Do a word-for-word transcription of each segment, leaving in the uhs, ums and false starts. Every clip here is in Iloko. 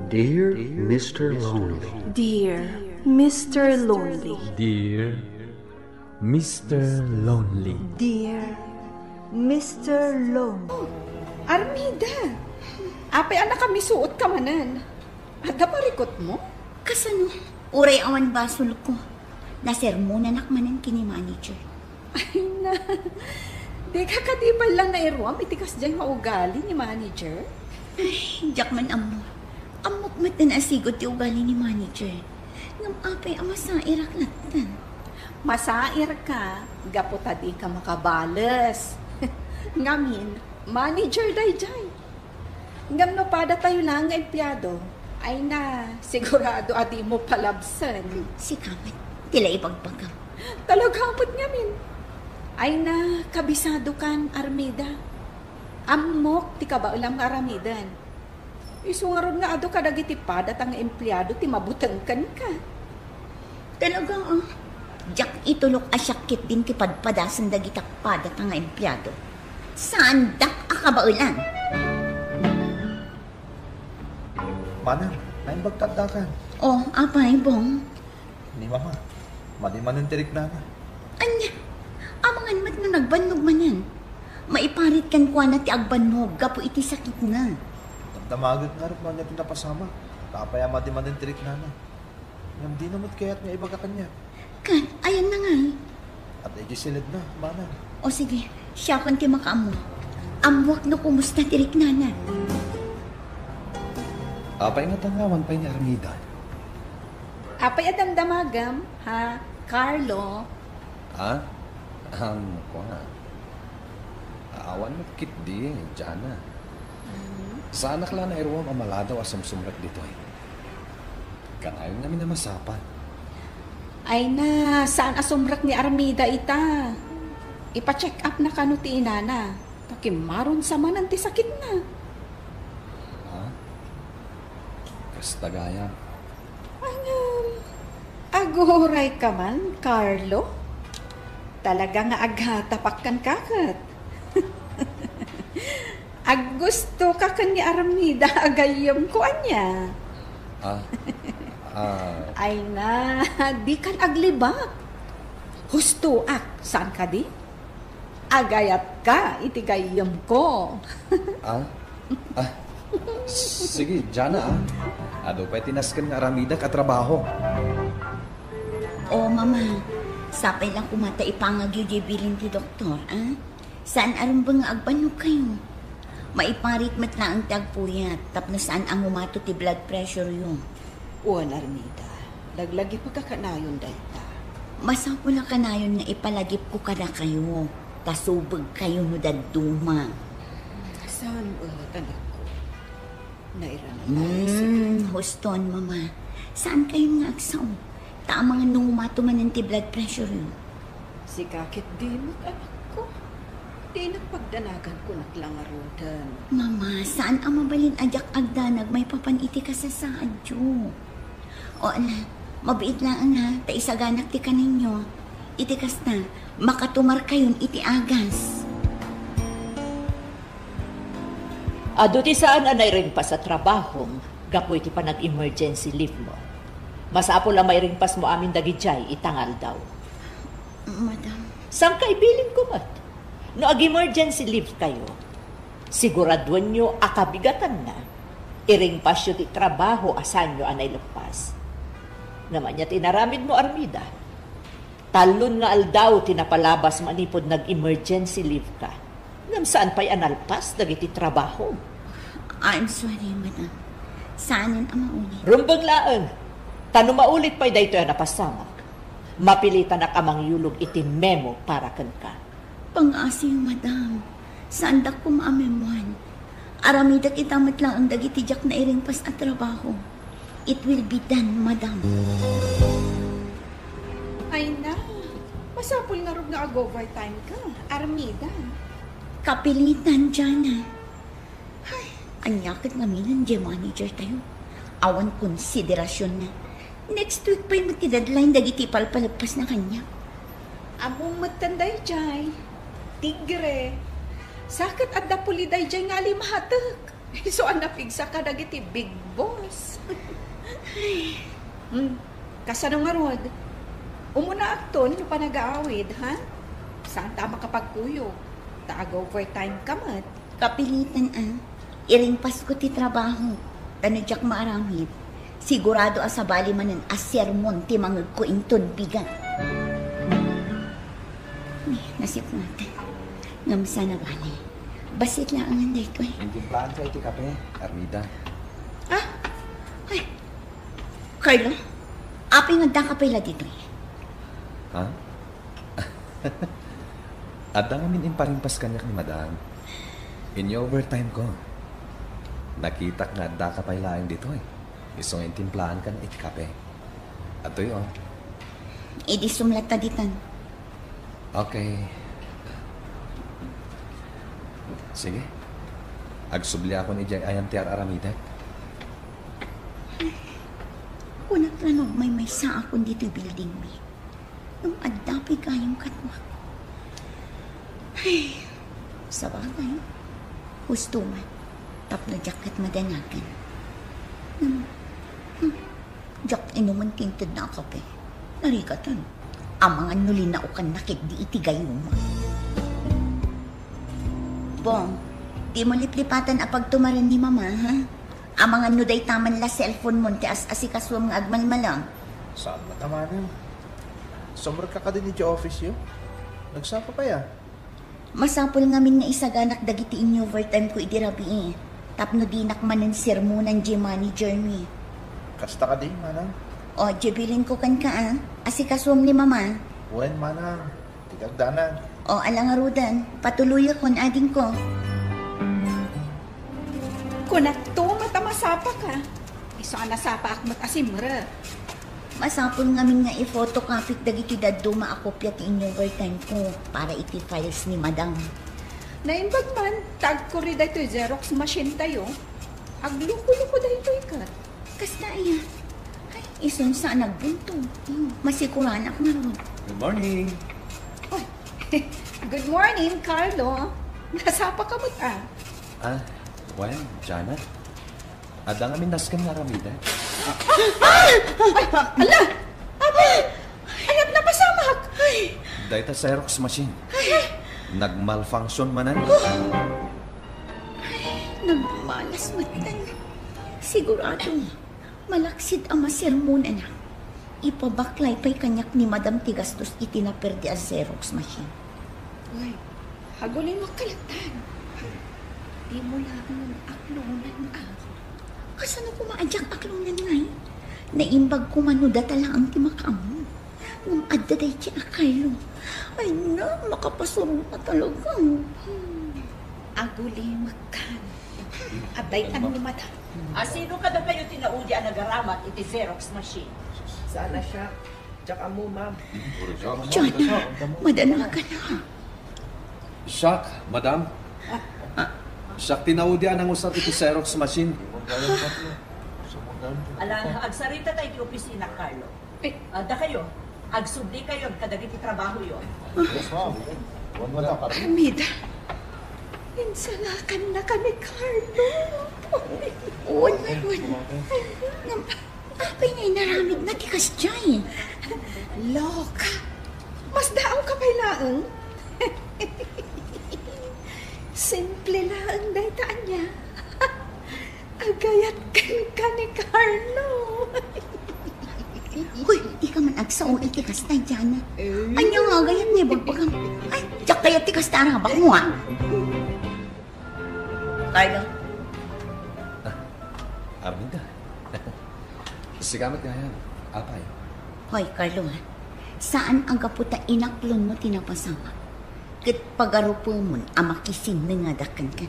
Dear Mister Lonely. Dear Mister Lonely. Dear Mister Lonely. Dear Mister Lonely. Oh, Armida! Apay a nakamisuot ka manen? Adda parikutmo? Kasano? Uray awan basolko. Nasermonanak manen ken ni manager. Ay na, dika kadi pay la nairuam iti kasdiay nga ugali ni manager? Ay, diak man ammo. Ammok met a naasigo ti ugali ni manager. Ngem apay a masairak latta? Masairka gapu ta dika makabales. Ngamin, manager daydiay. Ngem no padatayo laeng nga empleado, ay na, sigurado a dimo palabsen. Sika met, ti la ibagbagam. Talaga met ngamin. Ay na, kabisadokan, Armida. Ammok ti kabaelam nga aramiden. Isu ngarud nga adu kadagiti padata nga empleado ti mabuteng kenka. Talaga, ah. Diak itulok a siak ketdin ti padpadasen dagita padata nga empleado. Saandak a kabaelan. Manang, naimbag ta addakan. Oh, apay, Bong? Ni Mama, madi manen ti riknana. Ania? Amangan met no nagbannog manen. Maiparit kenkuana ti agbannog gapu iti sakitna. Damdamagek ngarud no ania ti napasamak. Ta apay a madi manen ti riknana. Ngem dina met kayat nga ibaga kaniak. Ket, ayanna ngay? Adda idiay siledna, Manang. O sige, siakon ti makaammo. Ammoak no kumusta ti riknana. Apay ngata nga awan pay ni Armida? Apay a damdamagam, ha, Carlo? Ha? Am, kua. Awan met ketdi, Jana. Mhm. Saanak la nairuam a maladaw a sumsumrek ditoy. Kanayon ngamin a masapul. Ay na, saan a sumrek ni Armida ita? Ipa-check up na kano ti inana. Ta kimmaron sa manen ti sakitna. Ha? Kasta gayam. Ngem, aguray ka man, Carlo? Talaga nga agtapak kenka ket. Aggusto ka ken ni Armida a gayyemko, ania? Ah, ah. Ay na, dikan aglibak. Hustoak, saan kadi? Agayatka iti gayyemko. Ah? Ah, sige, Jana, ah. Adu pay ti nasken nga aramidak a trabaho. O, Mama, sapay la koma ta ipangagyo diay bilin ti doktor, ah? Saan a rumbeng nga agbannogkayo. Maiparit met laeng ti agpuyat tapno saan a ngumato ti blood pressure-yo. Wen, Armida, laglagipka kanayon dayta. Masapul a kanayon nga ipalagipko kadakayo, ta subegkayo no dadduma. Saan met, anakko. Nairana tayo, sige. Hmm, huston, Mama. Saankayon nga agsao? Ta amangan no ngumato manen ti blood pressure-yo. Sika ketdi met, anakko. Dinak pagdanagan, kunak la ngaruden. Mama, saan a mabalin a diak agdanag maipapan iti kasasaadyo. O, ala, mabiit laeng ha, ta isaganak ti kanenyo. Iti kasta, makatumarkayon iti agas. Adu ti saan a nairingpas a trabahom gapu iti panag-emergency leave mo. Masapul a mairingpasmo amin dagidiay ita nga aldaw. Madam. Saan ka ibilin ko met? No ag-emergency leave kayo, siguraduenyo a kabigatanna, iringpasyo ti trabaho a saanyo a naileppas. Ngem ania ti inaramidmo, Armida? Tallon nga aldaw ti napalabas manipud nag-emergency leave ka. Ngem saan pay a nalpas dagiti trabaho. I'm sorry, madam. Saanen a maulit. Rumbeng laeng. Ta no maulit pay daytoy a napasamak, mapilitanak a mangyulog iti memo para kenka. Pangngaasim, madam. Saandak koma a memoan. Aramidak ita met laeng dagiti diak nairingpas a trabaho. It will be done, madam. Ay na, masapul ngarud nga ag-overtime ka, Armida. Kapilitan, Jana. Ay, ania ket ngamin diay manager tayo? Awan konsiderasyon na. Next week pay met ti deadline dagiti ipalpalagpas na kaniak. Ammom metten daydiay. Tigre. Sa ket adda puli daydiay nga alimatek. Isu a napigsa kadagiti big boss. Hmm. Kasano ngarud? Umunaakton no panagaawid, ha? Saan ta makapagkuyog? Ta ag-overtime ka met. Kapilitan a. Iringpasko ti trabaho. Ta no diak maaramid, sigurado a sabali manen a sermon ti mangegko inton bigat. Ay, nasipnget. Ngem saan a bale. Bassit laengen daytoy. Intimplaanka iti kape, Armida. Ah? Ay. Carlo, apay nga addaka pay la ditoy? Ha? Adda ngamin imparingpas kaniak ni Madam. In-overtime ko. Nakitak nga addaka pay laeng ditoy. Isu nga intimplaankan iti kape. Adtoy, oh. Idi sumlatta ditan. Okay. Sige. Agsubliakon idiay ayan ti ar-aramidek. Kunak la no agmaymaysaakon ditoy building mi. Ngem adda pay gayam kaduak. Ay, sabagay. Husto man. Tapno diak ket madanagan. Ngem, hmm, diak inumen ti intedna a kape. Narigatan. Amangan no linaokanna ketdi iti gayuma. Bong, dimo liplipatan a pagtumaren ni Mama, ha? Amangan no dayta man la cellphone mon ti as-asikasuem nga agmalmalem. Saan met a manang? Sumrekka kadin iti office yo? Nagsapa pay a? Masapul ngamin nga isaganak dagiti in-overtime ko idi rabii, tapno dinak manen sermonan diay manager mi. Kasta kadi, manang? O, diay bilinko kenka a. Asikasuem ni Mama. Wen, manang. Ti kagdanag. O, ala ngaruden, patuloyakon, adingko. Kunakto met a masapaka. Isu a nasapaak met a simrek. Masapul ngamin nga i-photocopyk dagiti dadduma a kopia ti in-overtime ko para iti files ni Madam. Naimbag man, ta agkuri daytoy Xerox machine tayo. Agluko-luko daytoy ket. Kasta aya. Ay, isun saan a nagbunto. Hmm, masiguranak ngarud. Good morning. Ay, good morning, Carlo. Nasapaka met a? Ah, wen, Jana. Adda ngamin nasken nga aramiden. Ay! Ay! Ala! Abay! Ania ti napasamak? Ay! Dayta Xerox machine. Ay! Nagmalfunction manen. Ay, nagmalas met. Sigurado, malaksid a masermonanak. Ipabaklay pay kaniak ni Madam ti gastos iti naperdi a Xerox machine. Uy, agulimekka latta. Dimo laeng aklonan a. Kasano koma a diak aklonan ngay? Naimbag koma no data laeng ti makaammo. Ngem adda daydi a Carlo. Ay na, makapasurong na talaga. Hmm. Agulimekkan. Adda itan ni Madam. A, sino kadakayo ti naudi a nagaramat iti Xerox machine? Sana siya. Diak ammo, ma'am. Jana, madanagan a. Siak, madam. Siak ti naudi a nangusar iti Xerox machine. Ala, agsarita ta iti opisina, Carlo. Ay. A, dakayo, agsubli kayon kadagiti trabahoyo. Yes, ma'am. Wen, madam. Armida, insalakannak ni Carlo. Wen, wen, wen. Ngem, apay nga inaramidna ti kasdiay? Loka, masdaawka pay laeng. Simple laeng dayta ania. Agayat kenka ni Carlo. Hoy, dika man agsao iti kasta, Jana. Eh. Ania nga agayat nga ibagbagam? Ay, diak kayat ti kasta a rabakmo, a. Carlo. Ah, Armida. Sika met gayam, apay. Hoy, Carlo, a. Saan a gapu ta inaklonmo ti napasamak ket pagarupemon a makisinnengedak kenka.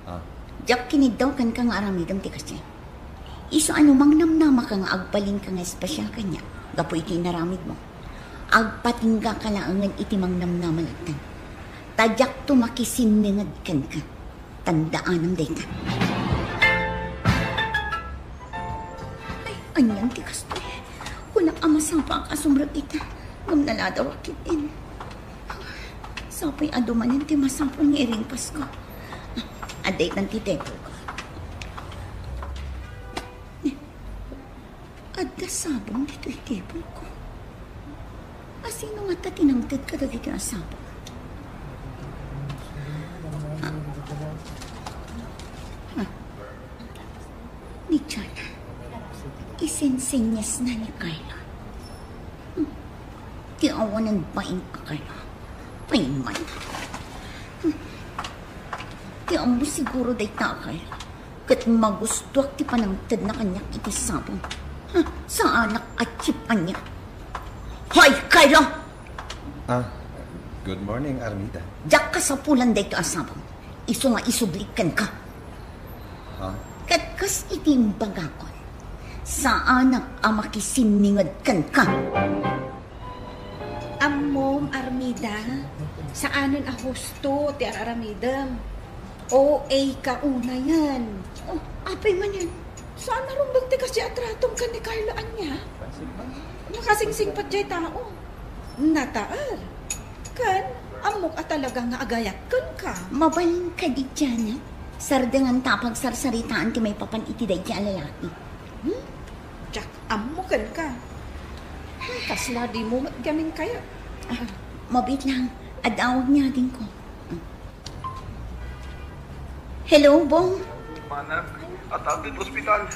Ah. Diak kiniddaw kenka nga aramidem ti kasta. Isu a no mangnamnamaka nga agbalinka nga espesial kaniak gapu iti inaramidmo, agpatinggaka laengen iti mangnamnama latta. Ta diakto makisinnenged kenka. Tandaanam dayta. Ay, anian ti kastoy? Kunak a masapaak a sumrek ita, ngem naladawak ketdin. Sapay adu manen ti masapul nga iringpasko. A, Daytan ti table ko. Adda sabong ditoy table ko. A, sino ngata ti nangted kadagiti a sabong? Ah. Ah. Ni Jana, isensenyasna ni Carlo. Hmm. Ti awanen bain a Carlo. Payman. Hmm. Ti ammo siguro dayta a Carlo. Ket magustuak ti panangtedna kaniak iti sabong. Hmm. Saanak a cheap ania. Hoy, Carlo! Ah, good morning, Armida. Diak kasapulan daytoy a sabong. Isu nga isubli kenka. Ha? Ket kas iti imbagakon, saanak a makisinninged kenka. Ammom, Armida, saanen a husto ti ar-aramidem. O A ka unayen. Oh, apay manen? Saan a rumbeng ti kasdi a tratom ken ni Carlo ania? Nakasingsingpet diay tao. Nataer. Ken, ammok a talaga nga agayat kenka. Mabalin kadi, Janet? Sardenganta a pagsarsaritaan ti maipapan iti daydi a lalaki. Hmm? Diak ammo kenka. Kasla dimo met gamin kayat. Ah, mabiit lang. Adda awag ni adingko. Hello, Bong? Manang, adda ditoy ospital.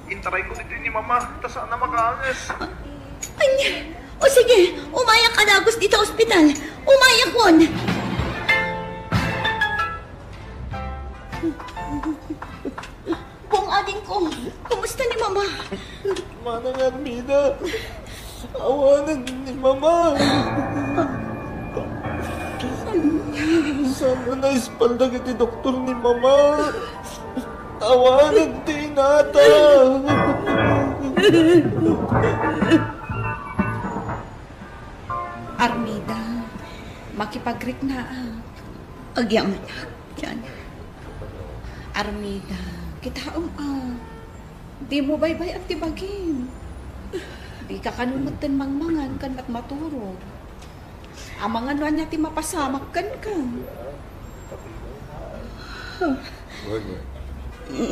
Intarayko ditoy ni Mama, ta saan a makaanges. Ania? O sige, umayak a dagus ditoy ospital. Umayakon. Bong, adingko, kumusta ni Mama? Manang Armida, awanen ni Mama. Saan a naispal dagiti doktor ni Mama. Awanen ti inata. Armida, makipagriknaak. Agyamanak, Jana. Armida, kitaem a. Dimo baybay-an ti bagim. Dika kano metten mangmangan ken met maturog. Amangan no ania ti mapasamak kenka. Wen, wen.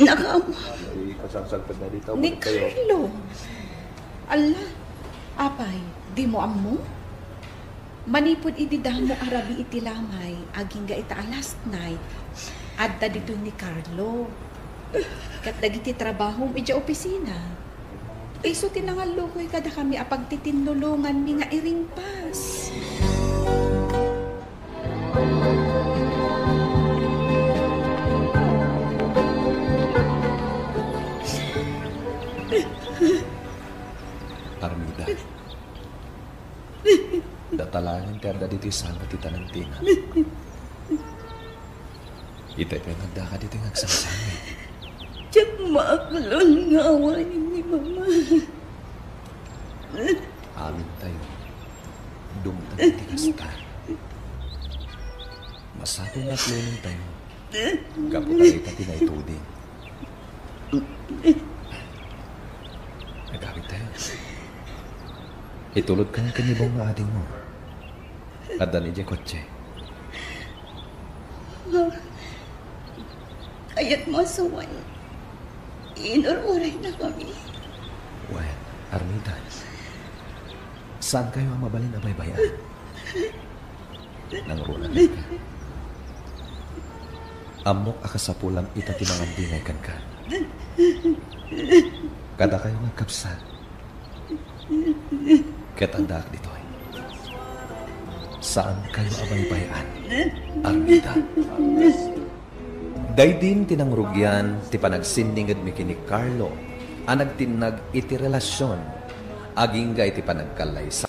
Nakaammo. Ay, kasansalpet na dita. Ni Carlo. Ala, apay, dimo ammo? Manipud idi damo a rabii iti lamay, agingga ita a last night, adda ditoy ni Carlo. Ket dagiti trabahom idiay opisina, isu ti nangallukoy kadakami a pagtitinnulonganmi nga iringpas. Armida. Data laengen ti adda ditoy sala ti tanentinam. Itay pay nga addaka ditoy nga agsangsangit. Diak maaklon nga awanen ni Mama. Amintayo, dumteng ti kasta. Masapul nga aklonentayo. Gapu ta dayta ti naituding. Agawidtayo. Itulodka ken ni Bong nga adingmo. Adda ni diay kotse. Kayatmo a sawen, inur-uraynakami. Wen, Armida, saankayo a mabalin a baybay-an. Nangruna ka. Ammok a kasapulam ita ti mangandingay kenka. Kadakayo nga agkabsat. Ket addaak ditoy. Saankayo a baybay-an, Armida. Daydin ti nangrugian ti panagsinningedmi ken ni Carlo a nagtinnag iti relasion agingga iti panagkallaysa.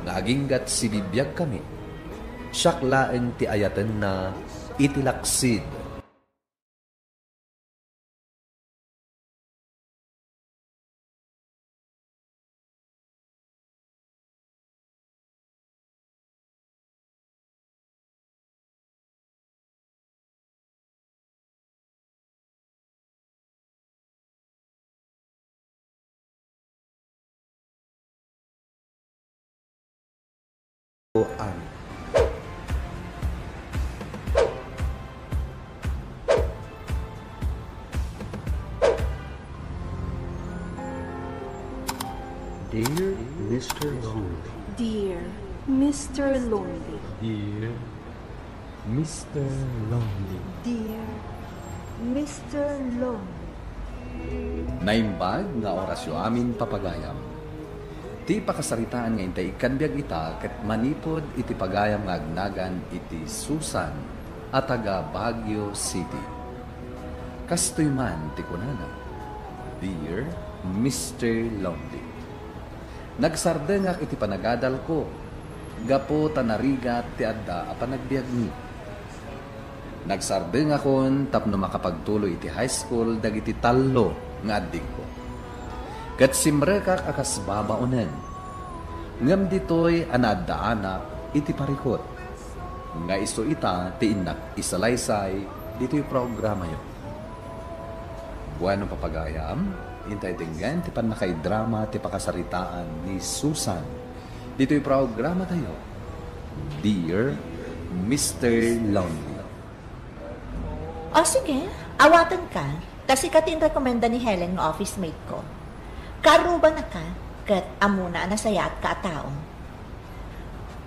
Nga aginggat sibibiagkami, siak laeng ti ayatenna iti laksid. Amin. Dear Mister Lonely. Dear Mister Lonely. Dear Mister Lonely. Dear Mister Lonely. Naimbag nga orasyo amin, papagayam. Ti pakasaritaan nga intay ikkan biag ita ket manipud iti pagayam nga agnagan iti Susan a taga Baguio City. Kastoy man ti kunana, "Dear Mister Lonely, nagsardengak iti panagadalko gapu ta narigat ti adda a panagbiagmi. Nagsardengakon tapno makapagtuloy iti high school dagiti tallo nga addingko. Ket simrekak a kas babaonen. Ngem ditoy a naaddaanak iti parikut, nga isu ita ti innak isalaysay ditoy programayo." Bueno, papagayam, intay denggen ti pannakaidrama ti pakasaritaan ni Susan ditoy programatayo, Dear Mister Lonely. O sige, awatenka, ta sika ti inrekomenda ni Helen nga office mate ko. Kaarubanaka, ket ammona a nasayaatka a tao.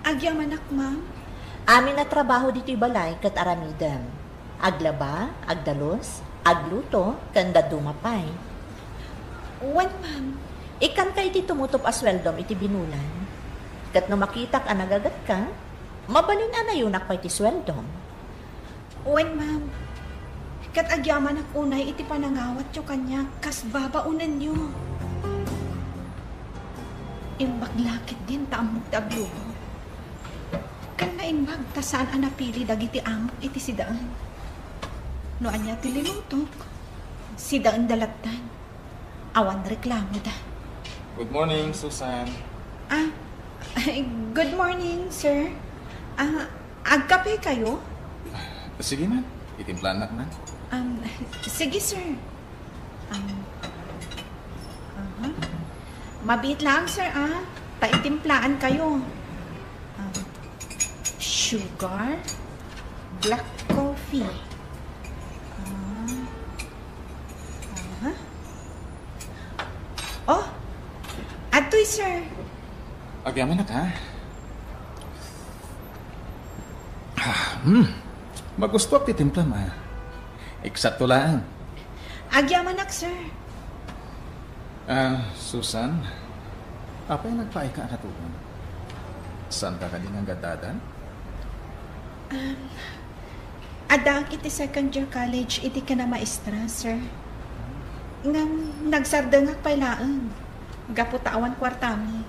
Agyamanak, ma'am. Amin a trabaho ditoy balay ket aramidem. Aglaba, agdalus, agluto, ken dadduma pay. Wen, ma'am. Ikkanka iti tumutup a sueldom iti binulan. Ket no makitak a nagagatka, mabalin a nayunak pay ti sueldom. Wen, ma'am. Ket agyamanak unay iti panangawatyo kaniak kas babaonenyo. Imbag la ketdin ta ammok ti agluto. Ken naimbag ta saan a napili dagiti amok iti sidaen. No ania ti linutok, sidaenda lattan. Awan reklamoda. Good morning, Susan. Ah, good morning, sir. Ah, agkape kayo? Sige man, itimplaannak man. Um, sige, sir. Um, aha. Mabiit lang, sir, ah. Ta itimplaan kayo. Um, sugar, black coffee. Ah. Aha. Oh, adtoy, sir. Agyamanak, ha? Ah, hmm. Magustuak ti timplam, ha? Eksakto laeng. Agyamanak, sir. Ah, Susan, apay nagpaayka a katulong? Saanka kadi nga agad-adal? Um, Addaak iti second year college iti kinamaestra, sir. Ngem nagsardengak pay laeng, gapu ta awan kuartami.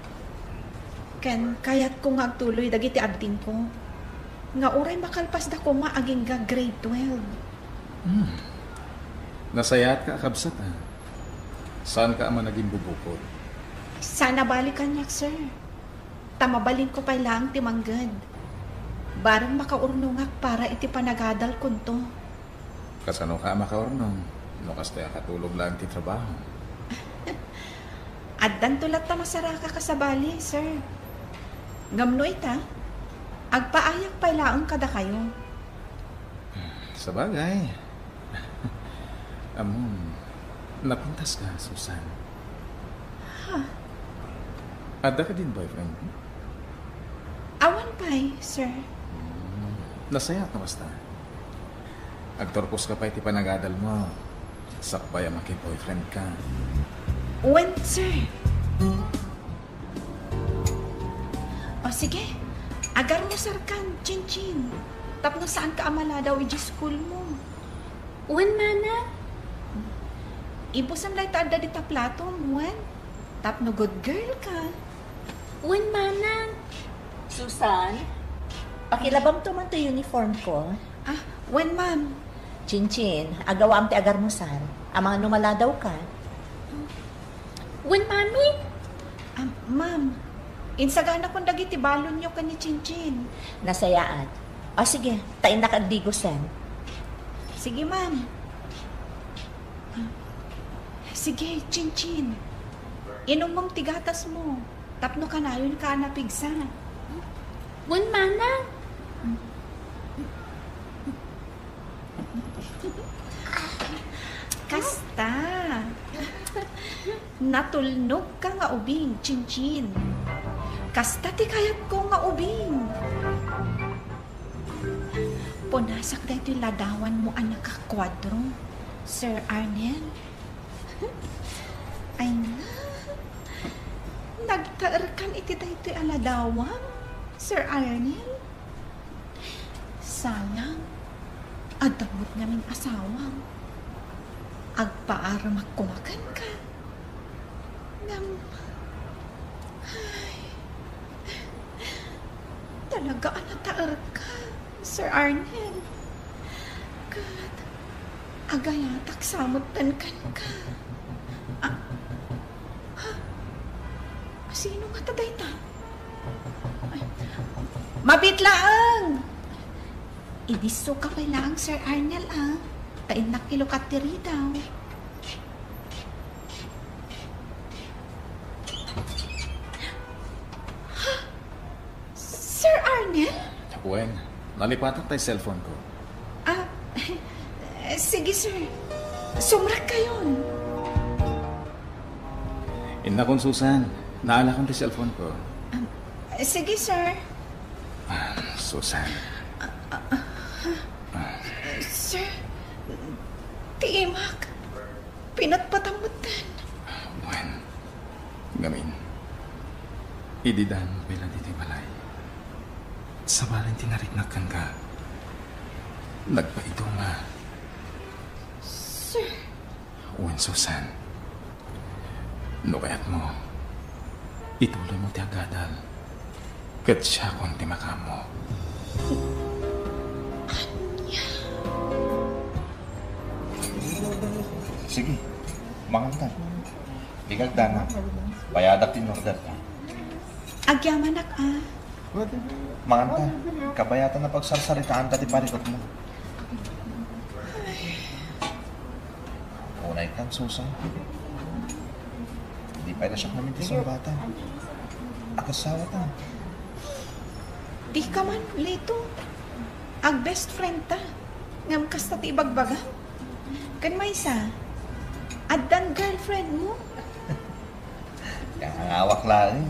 Ken kayatko nga agtuloy dagiti addingko, nga uray makalpasda koma agingga grade twelve. Hmm. Nasayaatka a kabsat, a. Saanka a managimbubukod? Saan a bale kaniak, sir. Ta mabalinko pay laeng ti mangged. Bareng makaurnongak para iti panagadalkonto. Kasanoka a makaurnong no kastoy a katulog laeng ti trabaho? Addanto latta masaraka kasabali, sir. Ngem no ita, agpaayak pay laeng kadakayo. Sabagay. Ammom, napintaska, Susan. Ha? Adda kadin boyfriend mo? Awan pay, sir. Hmm, nasayaat no kasta. Agturposka pay ti panagadalmo. Sakbay a maki-boyfriendka. Wen, sir. O sige, agarmusarkan, Chinchin. Tapno saanka a maladaw idiay schoolmo. Wen, manang. Ibusen layta adda dita platom, wen. Tapno good girl ka. Wen, manang. Susan, pakilabamto man ti uniform ko. Ah, wen, ma'am. Chinchin, agawaam ti agarmusar. Amangan no maladaw ka. Wen, mami. Ah, ma'am, insaganakon dagiti balonyo ken ni Chinchin. Nasayaat. O sige, ta innak agdigosen. Sige, ma'am. Sige, Chinchin. Inumom ti gatasmo tapno kanayonka a napigsa. Wen, manang. Kasta. Natulnog ka nga ubing, Chinchin. Kasta ti kayatko nga ubing. Punasak daytoy ladawanmo a nakakuadro, Sir Arnel. Ay na. Nagtaerkan iti daytoy a ladawam, Sir Arnel. Sayang, adda met ngamin asawam. Agpaaramak koma kenka. Ngem, ay, talaga a nataerka, Sir Arnel. Ket agayatak sa metten kenka. Ah, ha? Sino ngata dayta? Ay, mabiit laeng! Idisso ka pay laeng, Sir Arnel, a. Ta innak ilukat ti ridaw. Ha? Sir Arnel? Wen, nalipatak tay cellphone ko. Ah, sige, sir. Sumrekkayon. Innakon, Susan. Naalakan ti cellphone ko. Ah, sige, sir. Ah, Susan. Ah, ah, ah. Sir, ti imak, pinatpatam metten. Wen, ngamin, idi daan pay la ditoy balay, sabali ti nariknak kenka, nagpaiduma. Sir. Wen, Susan, no kayatmo, ituloymo ti agadal, ket siakon ti makaammo. Ania? Sige, manganta. Dika agdanag. Bayadak ti in-order ta. Agyamanak, a. Manganta, kabayatan a pagsarsaritaanta ti parikutmo. Unay kan, Susan. Di pay la siak ngamin ti sungbatan. Agasawata. Dika man, Lito. Ag-best friend ta. Ngem kasta ti ibagbagam. Ken maysa, addan girlfriend mo. Kangawak laeng.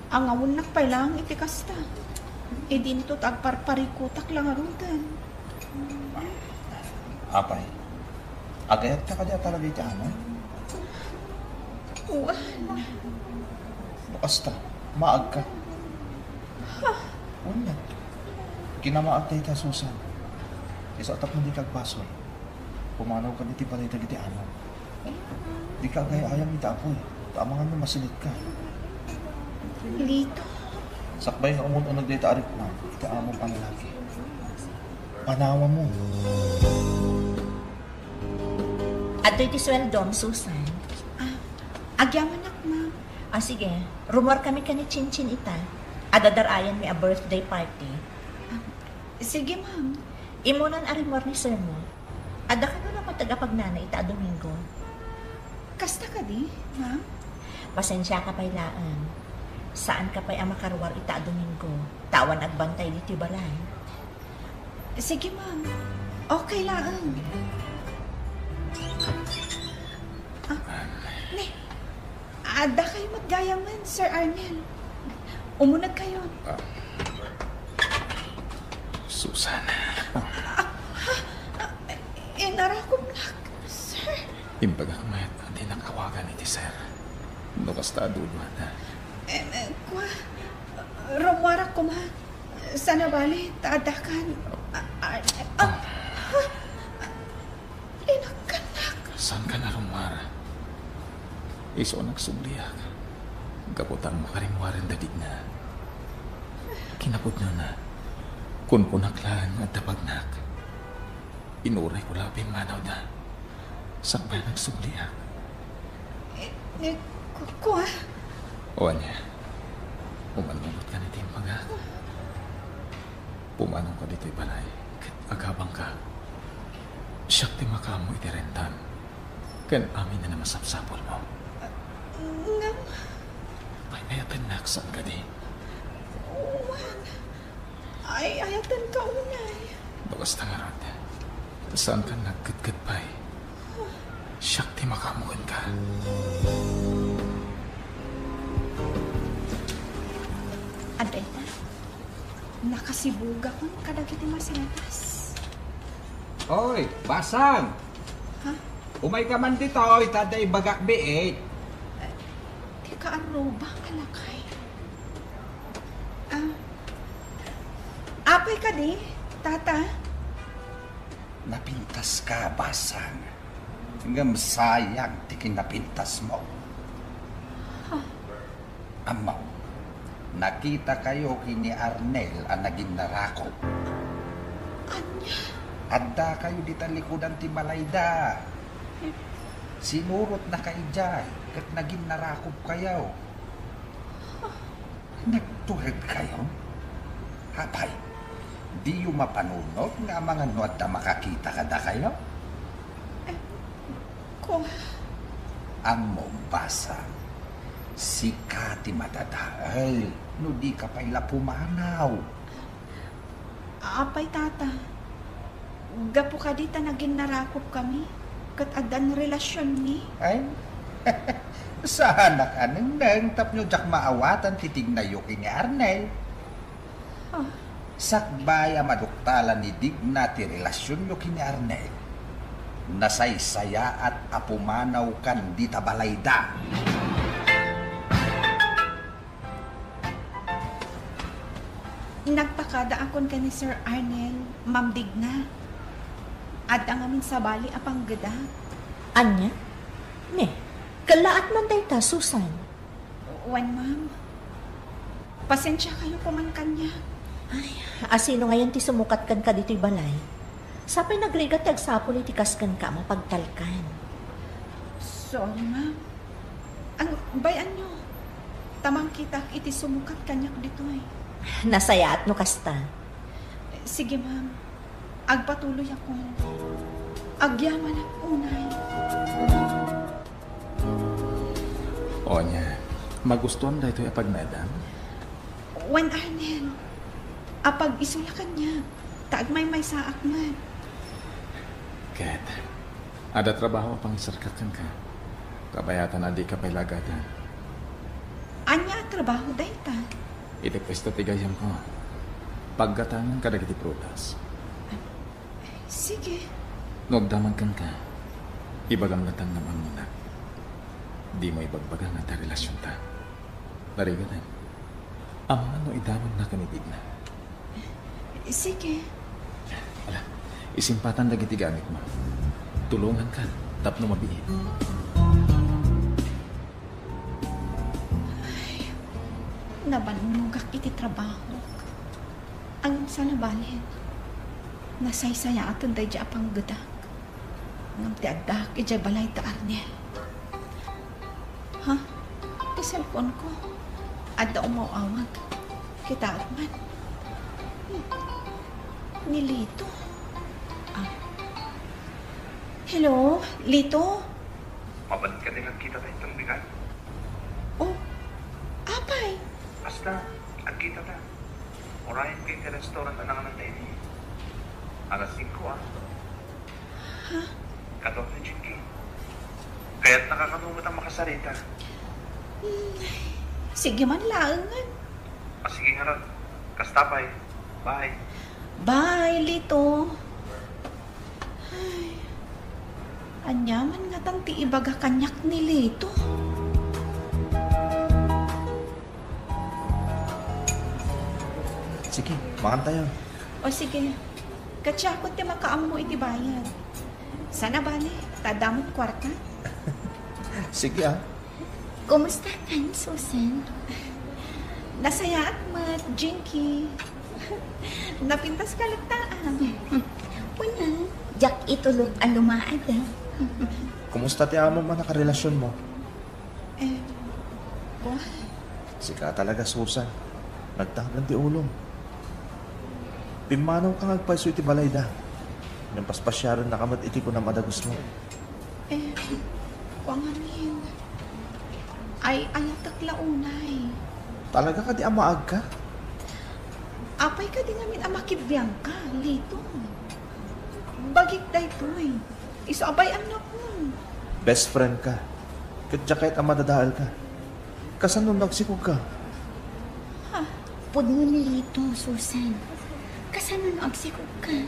Angawennak pay laeng iti kasta. Idinto ta agparparikutak la ngaruden. Apay, agayatka kadi a talaga iti amok? Wen. No kasta, maagka. Ha? Wen. Kinamaag dayta, Susan. Isu a tapno dika agbasol, pumanawka iti balay dagiti amok. Dika agay-ayam iti apuy, ta amangan no masilitka. Lito. Sakbay nga umun-uneg dayta a riknam iti amok a lalaki, panawamon. Adtoy ti sueldom, Susan. Ah, agyamanak, ma'am. Ah, sige. Rumuar kami ken ni Chinchin ita. Adda dar-ayanmi a birthday party. Ah, sige, ma'am. Immunan a rumuar ni sir mo. Adda kano laeng met agapagnana ita a Domingo? Kasta kadi, ma'am? Pasensiaka pay laeng. Saanka pay a makaruar ita a Domingo, ta awan agbantay ditoy balay. Sige, ma'am. Okay laeng. Ah, ne. Adda kayo met gayamen, Sir Arnel. Umunegkayon. Ah. Susan. Ah, ha? Ah, inarakupnak, sir. Imbagak met a dinak awagan iti sir. No kasta a duduana. Eh, eh, kua, rumuarak koma. Sana bali, ta addakan. Ah, ah, ah, ha? Inagkannak. Saankan a rumuar? Isu a nagsubliak. Gapu ta ammok a rimmuaren dagiti na. Kinapudnona, kunkunak laeng nga adda pagnak. Inurayko la a pimmanawda. Sakbay a nagsubliak. Eh, eh, ku-, kua? O ania, umanong met kan iti imbagak. Pumanongka ditoy balay, ket agabangka. Siak ti makaammo iti rentam, ken amin a masapsapulmo. Ngem? Pay-ayatennak, saan kadi? Ay, ayatenka unay. No kasta ngarud, saankan nga agketket pay. Siak ti makaammo kenka. Adda ita, nakasibugakon kadagiti masetas. Oy, Basang! Ha? Umayka man ditoy, ta adda ibagak biit. Ti kaarrubak a lakay. Ah, apay kadi, Tata? Napintaska, Basang. Ngem sayang ti kinapintasmo. Ha? Ammom, nakitakayo ken ni Arnel a naginnarakup. Ania? Addakayo dita likudan ti balayda. Sinurotnaka idiay ket naginnarakupkayo. Nagturedkayo? Apay, diyo mapanunot nga amangan no adda makakita kadakayo? Eh, ko- Ammom, Basang, sika ti madadael no dika pay la pumanaw. Apay, Tata, gapu kadi ta naginnarakup kami ket addan relasionmi? Ay, saanak a nengneng tapno diak maawatan ti tignayo ken ni Arnel. Ah. Sakbay a maduktalan ni Digna ti relasionyo ken ni Arnel, nasaysayaat a pumanawkan dita balayda. Nagpakadaakon ken ni Sir Arnel, Ma'am Digna. Adda ngamin sabali a panggedak. Ania? Ne, kellaat man dayta, Susan. Wen, ma'am. Pasensiakayo koman kaniak. Ay, asino ngayon ti sumukat kenka ditoy balay? Sapay nagrigat ti agsapul iti kas kenka a mapagtalkan. Sorry, ma'am. Ang bay-anyo, ta mangkitak iti sumukat kaniak ditoy. Nasayaat no kasta. Sige, ma'am. Agpatuloyakon. Agyamanak unay. Onya, magustuam daytoy a pagnaedam? Wen, Arnel, apag-isu la kaniak, ta agmaymaysaak met. Ket, adda trabaho a pangisarkak kenka. Kabayatan a dika pay la agatan. Ania a trabaho dayta? Iti puesto ti gayyemko, paggatangan kadagiti prutas. Sige. No agdamag kenka, ibagam latta nga ammonak. Dimo ibagbaga nga adda relasionta. Narigaten, amangan no idamagna ken ni Digna. Sige. Ala, isimpatan dagiti gamitmo. Tulongankan tapno mabiit. Ay, nabannogak iti trabahok. Ngem saan a bale, nasaysayaaten daydi a panggedak. Ngem ti addaak idiay balay da Arnel. Ha? Ti cellphone ko. Adda umaw-awag. Kitaek man. Hmm. Ni Lito. Ah. Hello, Lito? Mabalin kadi nga agkitata inton bigat? Oh, apay? Basta, agkitata. Urayenko iti restaurant a nanganan daydi. Alas singko, ah. Ha? Kaduak ni Jinky. Kayatnaka kano met a makasarita. Hmm, sige man laengen. Ah, sige ngarud. Kasta pay. Bye. Bye, Lito. Ay, ania man ngatan ti ibaga kaniak ni Lito? Sige, mangan tayo. O sige, ket siakon ti makaammo iti bayad. Saan a bale, ta adda met kuarta. Sige, ah. Kumusta kan, Susan? Nasayaat met, Jinky. Napintaska latta, ah. Wala, diak itulod a lumaada. Kumusta ti amom a nakarelasionmo? Eh, kuan. Sika talaga, Susan. Nagtangken ti ulom. Pimmanawka nga agpayso iti balayda. Ngem paspasiarennaka met iti kunam a dagusmo. Eh, kuan ngamin. Ay, ayatek la unay. Talaga kadi a maagka? Apay kadi ngamin a makibiangka, Lito? Bagik daytoy. Isu a bay-annakon. Best friend ka. Ket diak kayat a madadaelka. Kasano no agsikogka? Ha? Pudno ni Lito, Susan. Kasano no agsikogka?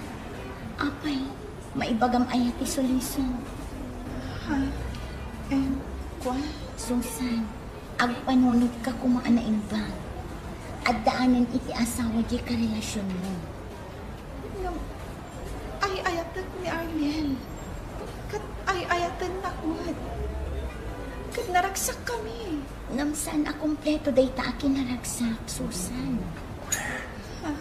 Apay, maibagam aya ti solusyon? Ha? Em, kua? Susan, agpanunotka koma a naimbag. Addaanen iti asawa diay karelasionmo. Ngem, ay-ayatek ni Arnel. Ket ay-ayatennak met. Ket naragsakkami. Ngem saan a kompleto dayta a kinaragsak, Susan. Ah.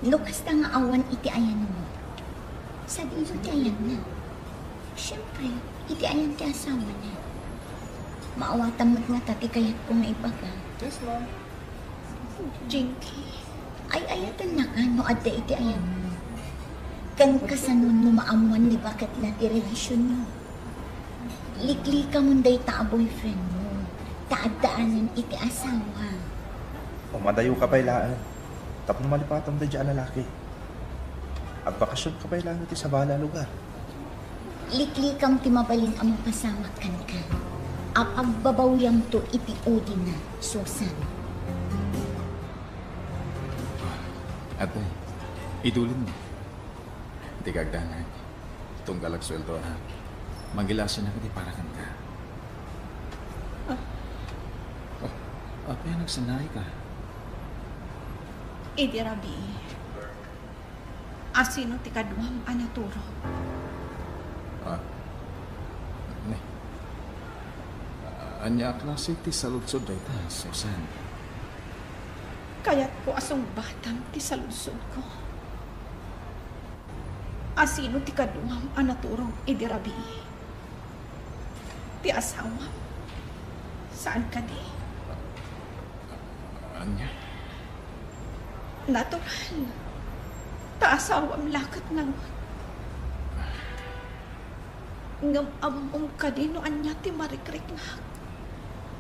No kasta nga awan iti ayanmo, sadino ti ayanna? Siempre, iti ayan ti asawana. Maawatam met ngata ti kayatko nga ibaga. Yes, ma'am. Jinky. Ay-ayatennaka no adda iti ayanmo. Ken kasano no maammoan ni baketna ti relasionyo? Liklikamon dayta a boyfriendmo, ta addaanen iti asawa. Umadayoka pay laeng, tapno malipatam daydiay a lalaki. Agbakasionka pay laeng iti sabali a lugar. Liklikam ti mabalin a mapasamak kenka. Apagbabawiamto iti udina, Susan. Ate, idulinmo. Dika agdanag. Tunggal agsueldoak, mangilasinnak iti para kenka. Ah. Oh, apay a nagsannayka? Idi rabii, asino ti kaduam a naturog? Ah? Ne. Ania a klase ti saludsod dayta, Susan? Kayatko a sungbatam ti saludsodko. Asino ti kaduam a naturog idi rabii? Ti asawam? Saan kadi? Ania? Natural. Ta asawam la ket ngarud. Ngem ammom kadi no ania ti marikriknak?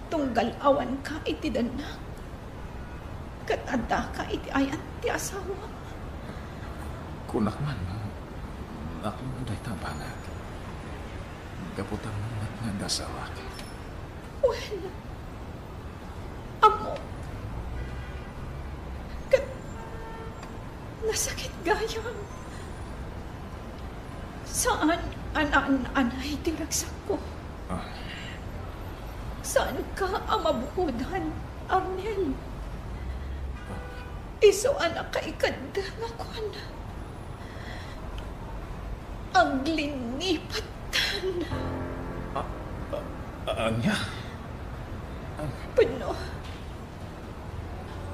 Tunggal awanka iti dennak, ket addaka iti ayan ti asawam. Kunak man, naklon dayta a banag. Gapu ta ammom met nga adda asawak. Wen, ammom. Ket nasakit gayam. Saan a naan-anay ti ragsakko. Ah. Saanka a mabukodan, Arnel. Isu a nakaikadda nga kuan, aglinipatan. Ah, ah, ania? Ah. Pudno.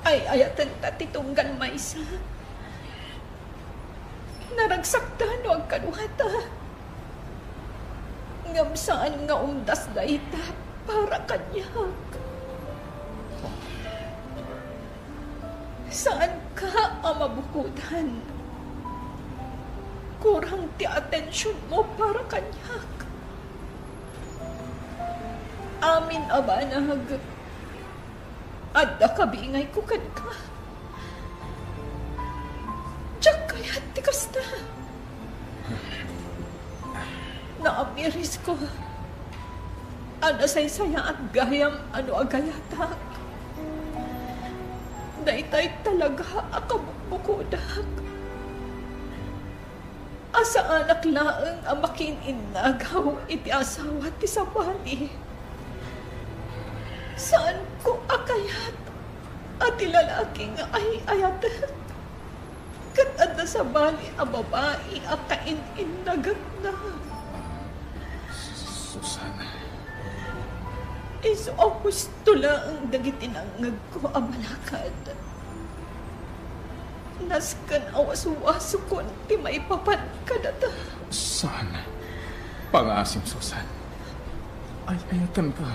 Ay-ayatenta ti tunggal maysa. Naragsakta no agkaduata. Ngem saan nga umdas dayta para kaniak. Saanka a mabukodan. Kurang ti atensionmo para kaniak. Amin a banag, adda kabingayko kenka. Diak kayat ti kasta. Naamirisko a nasaysayaat gayam a no agayatak. Daytay talaga a kabukbukodak. A saanak laeng a makiin-innagaw iti asawa ti sabali. Saanko a kayat a ti lalaki nga ay-ayatek ket adda sabali a babai a kain-innagekna. Susana. Isu a husto laeng dagiti nangngegko a malakad. Nasken a waswasukon ti maipapan kadata. Saan? Pangaasim, Susan. Ay-ayatenka.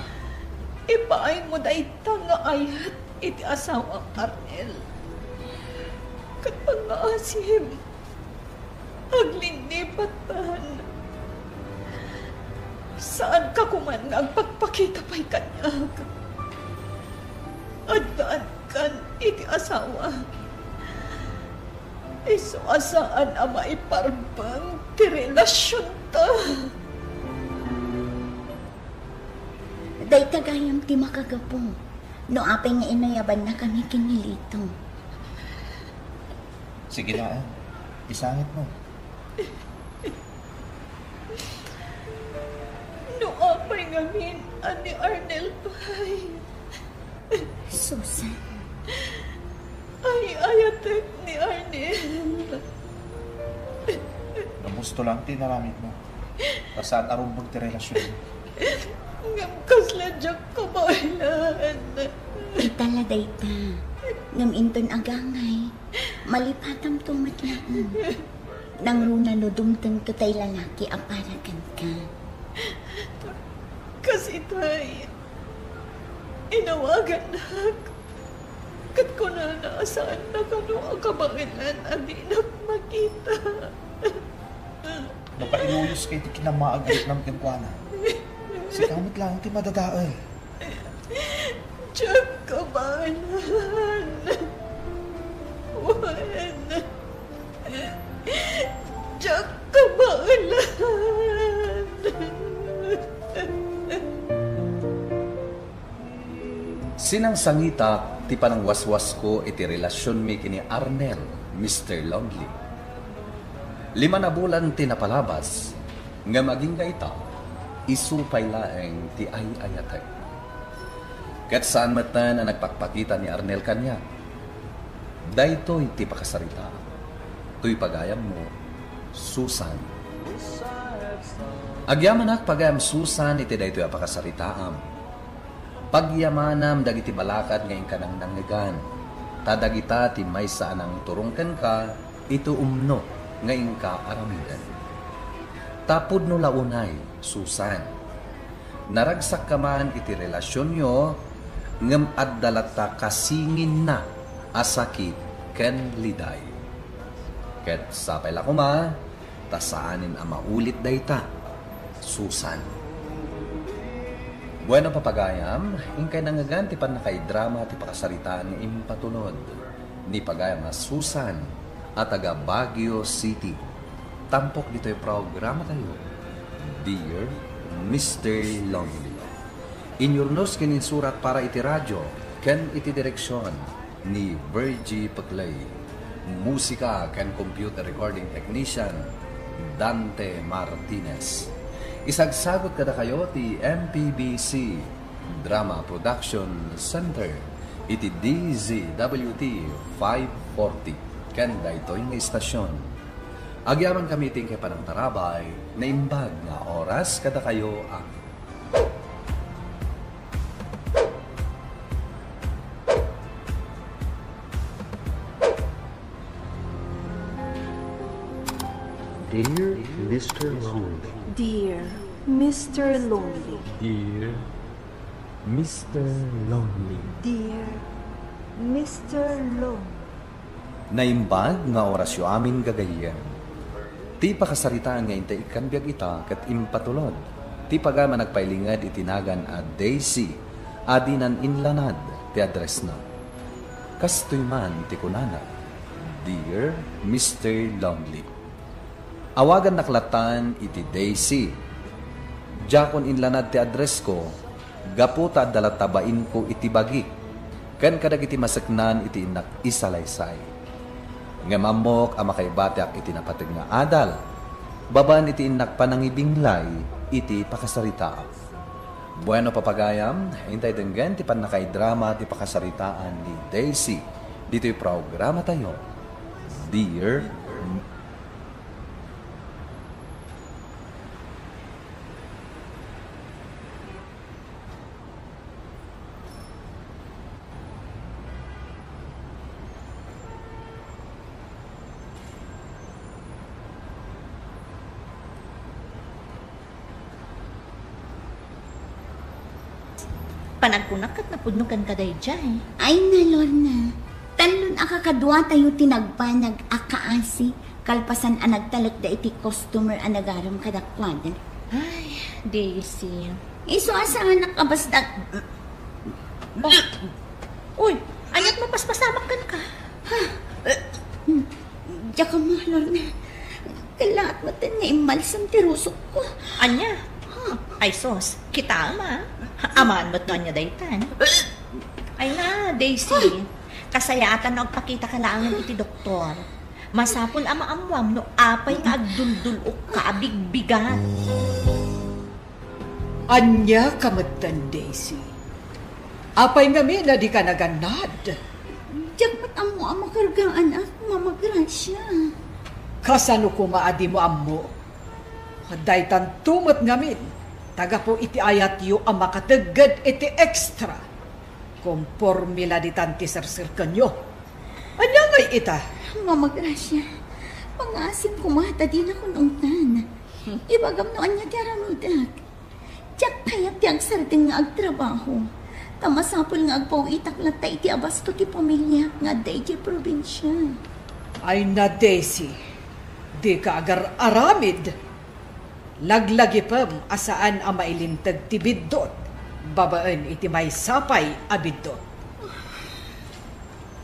Ipaaymo dayta nga ayat iti asawam, Arnel. Ket pangaasim, aglinnipatan. Saanka koman nga agpakpakita pay kaniak. Addaankan iti asawa. Isu a saan a maiparbeng ti relasionta. Dayta gayam ti makagapu no apay nga inayabannakami ken ni Lito. Sige laeng, isangitmo. No apay ngamin a ni Arnel pay. Susan. Ay-ayatek ni Arnel. Gapusto lang ti inaramidmo. Ta saan a rumbeng ti relasionmi. Ngem kasla diak kabaelan. Ita la dayta. Ngem inton agangay, malipatamto met laeng. Nangruna no dumtengto tay lalaki a para kenka. Kas itay, inawagannak. Ket kunana a saanna kano a kabaelan a dinak makita. No kailuyos kay ti kinamaag a riknam kenkuana, sika met laeng ti madadael. Diak kabaelan. Wen, diak kabaelan. Sinangsangitak ti panangwaswasko iti relasionmi ken ni Arnel, Mister Lonely. Lima a bulan ti napalabas, ngem agingga ita, isu pay laeng ti ay-ayatek. Ket saan metten a nagpakpakita ni Arnel kaniak. Daytoy ti pakasaritaam. Toy pagayammo, Susan. Agyamanak pagayam Susan iti daytoy a pakasaritaam. Pagyamanam dagiti balakad nga inka nangnangngegan, ta dagita ti maysa a nangiturong kenka iti umno nga inka aramiden. Ta pudno la unay, Susan. Naragsakka man iti relasionyo, ngem adda latta kasinginna a sakit ken liday. Ket sapay la koma, ta saanen a maulit dayta, Susan. Bueno, papagayam, inkay nangngegan ti pannakaidrama ti pakasaritaan nga impatulod ni pagayam a Susan a taga Baguio City. Tampok ditoy programatayo, Dear Mister Lonely. Inyurnos ken insurat para iti radio ken iti direksion ni Virgie Peclay. Musika ken computer recording technician, Dante Martinez. Isagsagot kadakayo ti M P B C Drama Production Center iti D Z W T five forty ken daytoy nga istasyon. Agyamankami iti inkay panangtarabay, naimbag nga oras kadakayo a Dear Mister Lonely. Dear Mister Lonely. Dear Mister Lonely. Dear Mister Lonely. Naimbag nga orasyo amin, gagayyem. Ti pakasaritaan nga intay ikkan biag ita ket impatulod ti pagayam a nagpailinged iti nagan a Daisy a dinan inlanad ti addressna. Kastoy man ti kunana, Dear Mister Lonely. Awagannak lattan iti Daisy. Diakon inlanad ti addressko gapu ta adda latta bainko iti bagi ken kadagiti maseknan iti innak isalaysay. Ngem ammok a makaibatiak iti napateg nga adal babaen iti innak panangibinglay iti pakasaritaak. Bueno, papagayam, intay denggen ti pannakaidrama ti pakasaritaan ni Daisy ditoy programatayo, Dear Panagkunak ket napudno kenka daydiay. Ay na, Lorna. Talon a kakaduatayo ti nagbanag a kaasi, kalpasan a nagtalekda iti customer a nagaram kadakuada. Ay, Daisy. Isu a saanak a basta. Oh. Uy, aniat mapaspasamak kenka? Ha? Diak ammo, Lorna. Kallaat met nga immalsem ti rusokko. Ania? Ay sus, kitaem a. Amangan met no ania daytan. Ay na, Daisy. Kasayaatan no agpakitaka laengen iti doktor. Masapul a maammuam no apay nga agduldul-okka a bigbigat. Ania ka metten, Daisy? Apay ngamin a dika nagannad? Diak met ammo a makargaanak, Mama Gracia. Kasano koma a dimo ammo? Daytanto met ngamin, ta gapu iti ayatyo a makategged iti extra, komporme la ditan ti serserkenyo. Ania ngay ita? Mama Gracia, pangaasim koma ta dinakon ungtan. Ibagam no ania ti aramidek. Diak kayat ti agsardeng nga agtrabaho. Ta masapul nga agpaw-itak latta iti abasto ti pamiliak nga adda idiay probinsia. Ay na, Daisy, dika agar-aramid. Laglagipem a saan a mailinteg ti biddut babaen iti maysa pay a biddut.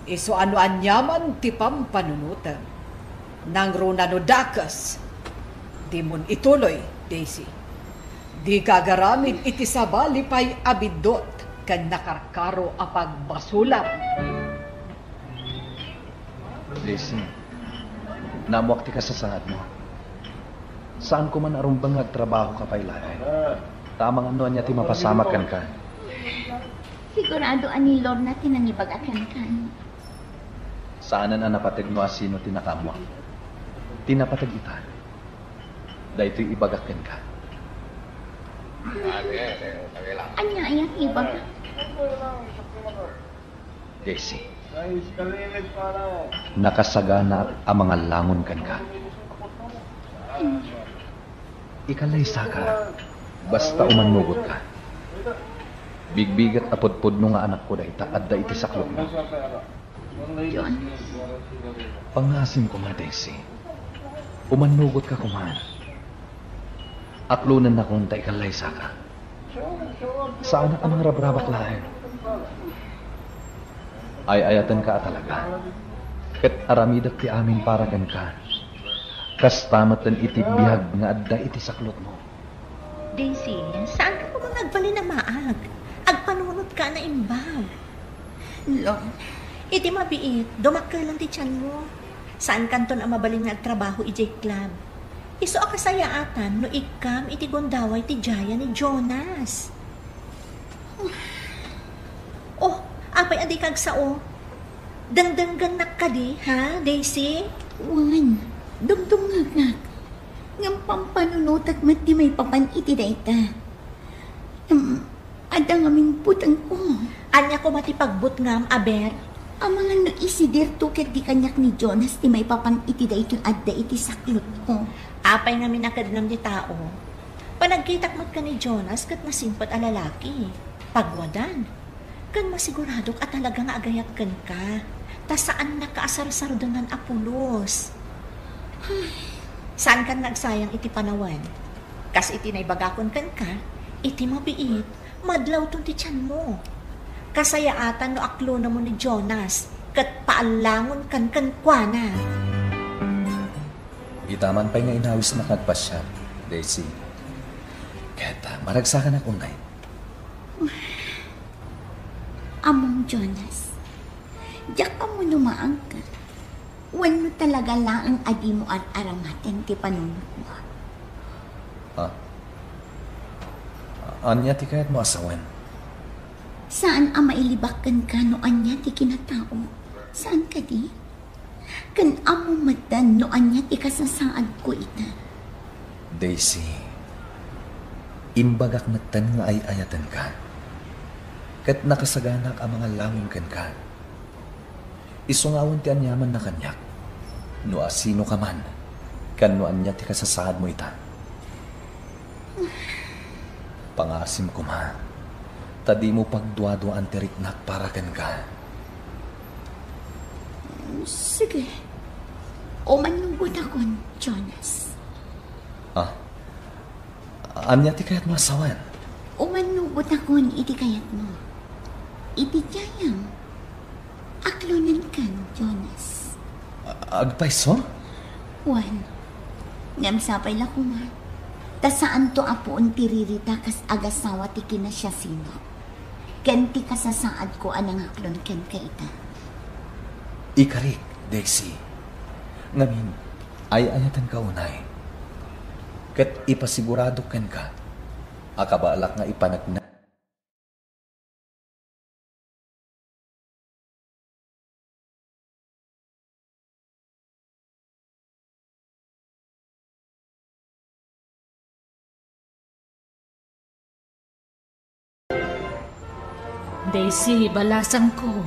Isu a no aniaman ti pampanunotem, nangruna no dakes, dimon ituloy, Daisy. Dika agaramid iti sabali pay a biddut ken nakarkaro a pagbasolam. Daisy, naammoak ti kasasaadmo. Saanko man a rumbeng nga agtrabahoka pay laeng. Ta amangan no ania ti mapasamak kenka. Sigurado a ni Lorna ti nangibaga kenka. Saanen a napateg no asino ti nakaammoak. Ti napateg ita, daytoy ibagak kenka. Ania aya ti ibaga? Daisy, nakasaganaak a mangallangon kenka. Ikalaysaka, basta umannugotka. Bigbigat a pudpudno nga anakko dayta adda iti saklotmo. John. Pangaasim koma, Daisy. Umannugotka koma. Aklonennakon ta ikalaysaka. Saanak a mangrabrabak laeng. Ay-ayatenka a talaga. Ket aramidek ti amin para kenka. Kasta metten iti biag nga adda iti saklotmo. Daisy, saanka koma nga agbalin a maag. Agpanunotka a naimbag. Lord. Iti mabiit, dumakkelen ti tianmo. Saankanton a mabalin nga agtrabaho idiay club. Isu a kasayaatan no ikkam iti gundaway ti diayan ni Jonas. Oh, apay a dika agsao? Dengdenggennak kadi, ha, Daisy? Wen, dumdumngegak. Ngem pampanunotek met ti maipapan iti dayta. Em, adda ngamin butengko. Ania koma ti pagbutngam, aber? Amangan no isidirto ket di kaniak ni Jonas ti maipapan iti daytoy adda iti saklotko. Apay ngamin a kednem ti tao? Panagkitak met ken ni Jonas ket nasimpet a lalaki. Pagwadan. Ken masiguradok a talaga nga agayat kenka. Ta saannaka a sarsardengan a pulos. Saankan nga agsayang iti panawen. Kas iti naibagakon kenka, iti mabiit, madlawton ti tianmo. Kasayaatan no aklonemon ni Jonas, ket paallangonkan kenkuana. Ita man pay nga inawisnak nga agpasiar, Daisy. Ket, ah, maragsakanak unay. Ammom, Jonas. Diak ammo no maagka. Wenno talaga laeng a dimo ar-aramaten ti panunotmo? Ha? Ania ti kayatmo a sawen? Saan a mailibak kenka no ania ti kinatao. Saan kadi? Ken ammom metten no ania ti kasasaadko ita. Daisy, imbagak metten nga ay-ayatenka. Ket nakasaganak a mangallangon kenka. Isu ngawen ti aniamanna kaniak, no asino ka man, ken no ania ti kasasaadmo ita. Pangaasim koma, ta dimo pagduaduaan ti riknak para kenka. Sige. Umannugotakon, Jonas. Ah? Ania ti kayatmo a sawen? Umannugotakon iti kayatmo. Iti diayam, aklonenkan, Jonas. A-, agpayso? Wen, ngem sapay la koma, ta saanto a puon ti ririta kas agasawa ti kinasiasino, ken ti kasasaadko a nangaklon kenka ita. Ikarik, Daisy. Ngamin, ay-ayatenka unay. Ket ipasigurado kenka a kabaelak nga ipanagna. Daisy, balasangko,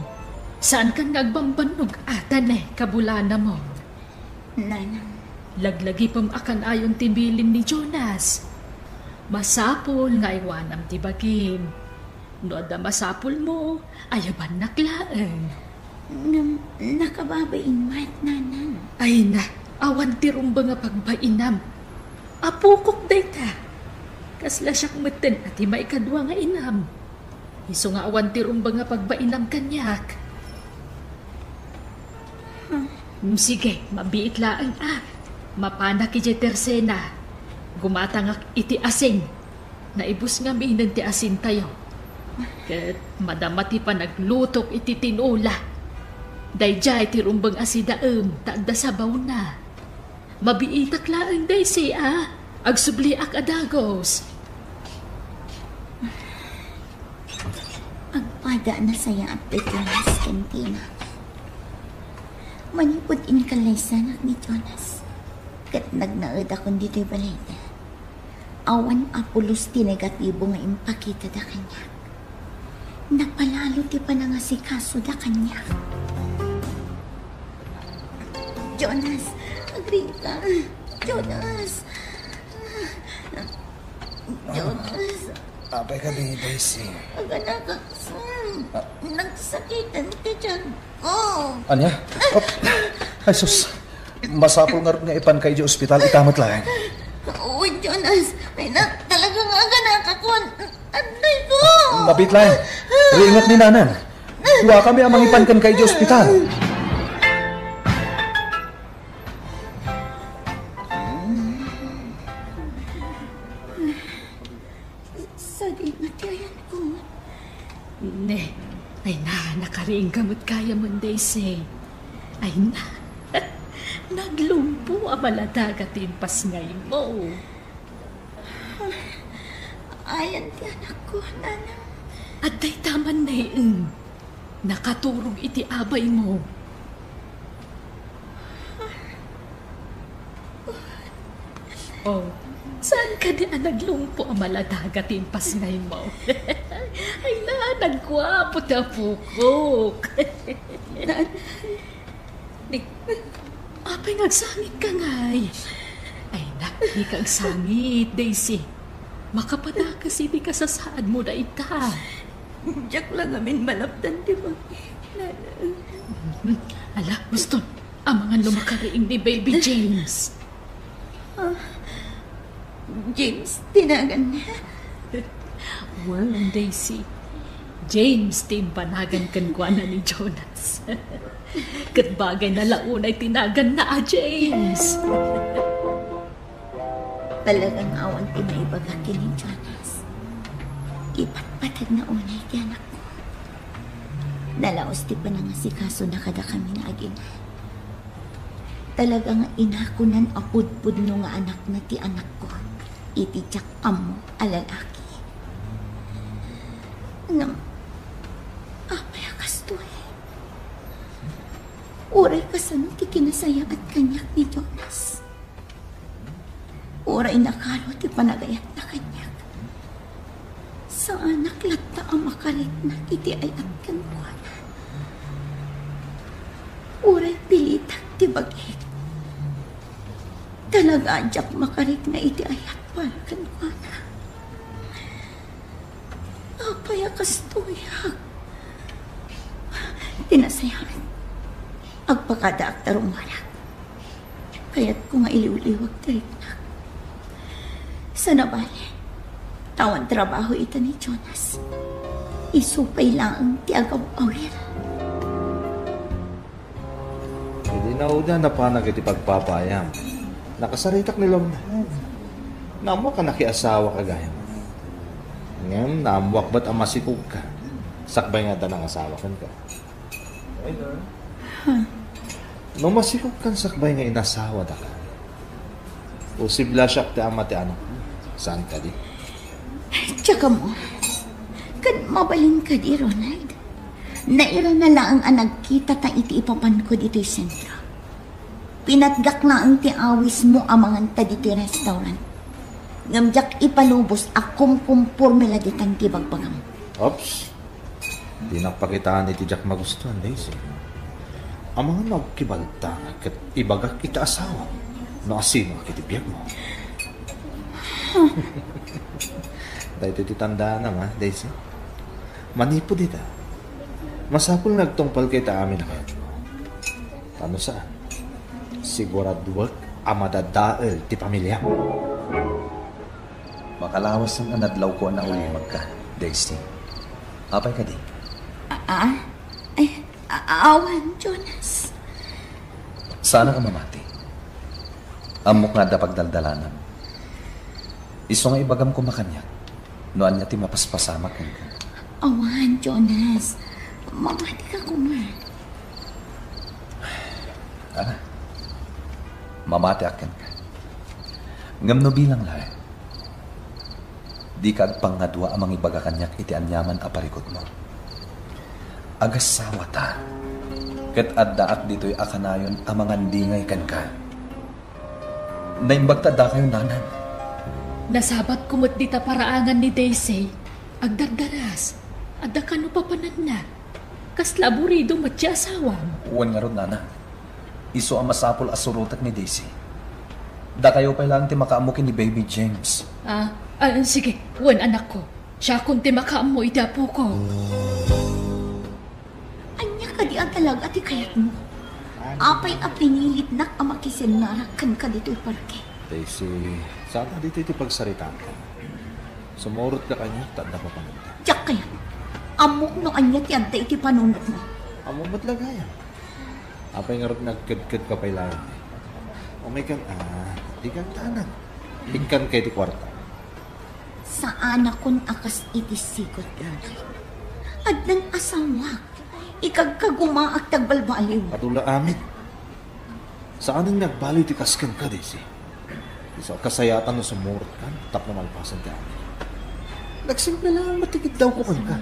saankan nga agbambannog ata ne kabulanamon. Nanang. Laglagipem a kan-ayon ti bilin ni Jonas. Masapul nga aywanam ti bagim. No adda masapulmo, ayabannak laeng. Ngem nakababain met, Nanang. Ay na, awan ti rumbeng a pagbainam. Apokok dayta. Kasla siak metten a ti maikadua nga inam. Isu nga awan ti rumbeng a pagbainam kaniak. Hmm, sige, mabiit laeng a. Mapanak idiay tersena. Gumatangak iti asin. Naibus ngaminen ti asintayo. Ket madama ti panaglutok iti tinola. Daydiay ti rumbeng a sidaem ta adda sabawna. Mabiitak laeng, Daisy, a. Agsubliak a dagus. Agpada a nasayaat ti Jonas ken Tina. Manipud inkallaysanak ni Jonas, ket nagnaedakon ditoy balayda. Awan a pulos ti negatibo nga impakitada kaniak. Napalalo ti panangasikasoda kaniak. Jonas, agriingka. Jonas. Jonas. Apay kadi, Daisy? Aganakak, Sam. Ah. Nagsakitan ti tiyan ko. Ania? Oh. Ay, sus. Masapul ngarud nga ipanka idiay ospital, ita met laeng. Uy, Jonas. Ay na, talaga nga aganakak. Adtoy ko. Mabiit laeng. Riingat ni Nanang. Duakami a mangipan kenka idiay ospital. Sadino ti ayanko? Ne, ay na, nakariingka met gayam, Daisy. Ay na, naglumpo a maladaga ti impasngaymo. Ayan ti anakko, Nanang. Adda ita man, Naeng. Nakaturog iti abaymo. Oh, saan kadi a naglumpo a maladaga ti impasngaymo? Ay na, nagguapo ti apokok. Nanang. Apay nga agsangitka ngay? Ay na, dika agsangit, Daisy. Makapadakes iti kasasaadmo dayta. Diak la ngamin malapdan ti bangik, Nanang. Ala, Boston, amangan no makariing ni Baby James. Ah, James ti naganna? Well, Daisy, James ti impanagan kenkuana ni Jonas. Ket bagayna la unay ti naganna a James. Talaga nga awan ti maibaga ken ni Jonas. Ipatpateg na unay ti anakko. Nalaus ti panangasikasona kadakami nga agina. Talaga nga inakunan a pudpudno nga anakna ti anakko iti diak ammo a lalaki. Ngem, apay a kastoy? Uray kasano ti kinasayaat kaniak ni Jonas? Uray nakalo ti panagayatna kaniak. Saanak latta a makarikna iti ayat kenkuana. Uray pilitak ti bag-ik. Talaga a diak makarikna iti ayat para kenkuana. Apay a kastoyak? Ti nasayaat, agpakadaak ta rummuarak. Kayatko nga iliwliwag ti riknak. Sana bale, ta awan trabaho ita ni Jonas. Isu pay laeng ti agaw-awir. Idi Nauna, napanak iti pagpapaayam. Nakasaritak ni Lorna. Naammuak a nakiasawa ka gayam. Ngem naammuak met a masikogka sakbay nga adda nangasawa kenka. No masikogkan sakbay nga inasawadaka, posible a siak ti ama ti anakmo. Saan kadi? Diak ammo. Ket mabalin kadi, Ronald? Nairana laeng a nagkitata iti ipapanko ditoy sentro. Pinatgak laeng ti awismo a manganta ditoy restaurant. Ngem diak ipalubos a kumkumporme la ditan ti bagbagam. Oops. Dinak pakitaan iti diak magustuan, Daisy. Amangan no agkibalta ket ibagak iti asawam no asinoak iti biagmo. Daytoy ti tandaanam, a, Daisy. Manipud ita, masapul nga agtungpalka iti amin a kayatmo. Ta no saan, siguraduek a madadael ti pamiliam. Makalawasen a nadlawko a naulimagka, Daisy. Apay kadi? A-, a-, ay, a-, awan, Jonas. Saanka a mamati. Ammok nga adda pagdaldalanam. Isu nga ibagam koma kaniak no ania ti mapaspasamak kenka. Awan, Jonas. Mamatika koma. Ala, mamatiak kenka. Ngem no bilang laeng, dika agpangngadua a mangibaga kaniak iti aniaman a parikutmo. Agasawata, ket addaak ditoy a kanayon a mangandingay kenka. Naimbag ta addakayo, Nanang. Nasabatko met dita paraangan ni Daisy. Agdardaras. Adda kano papananna. Kasla aburido met ti asawam. Wen ngarud, Nanang. Isu a masapul a surotek ni Daisy. Dakayo pay laeng ti makaammo ken ni Baby James. Ah, ah, sige. Wen, anakko. Siakon ti makaammo iti apoko. Ania kadi a talaga ti kayatmo? Apay a pinilitnak a makisennarak kenka ditoy parke? Daisy, saan a ditoy ti pagsaritaanka. Sumurotka kaniak ta adda papananna. Diak kayat. Ammok no ania ti adda iti panunotmo. Ammom met la gayam. Apay ngarud nga agkedkedka pay laeng? Umaykan, ah, dika agdanag. Ikkanka iti kuarta. Saanakon a kas iti sigud, Ronald. Addan asawak. Ikagkagumaak ti agbalbaliw. Adu la amin. Saanen nga agbaliw ti kas kenka, Daisy. Isu a kasayaatan no sumurotkan tapno malpasen ti amin. Nagsimple laeng met ti kiddawko kenka.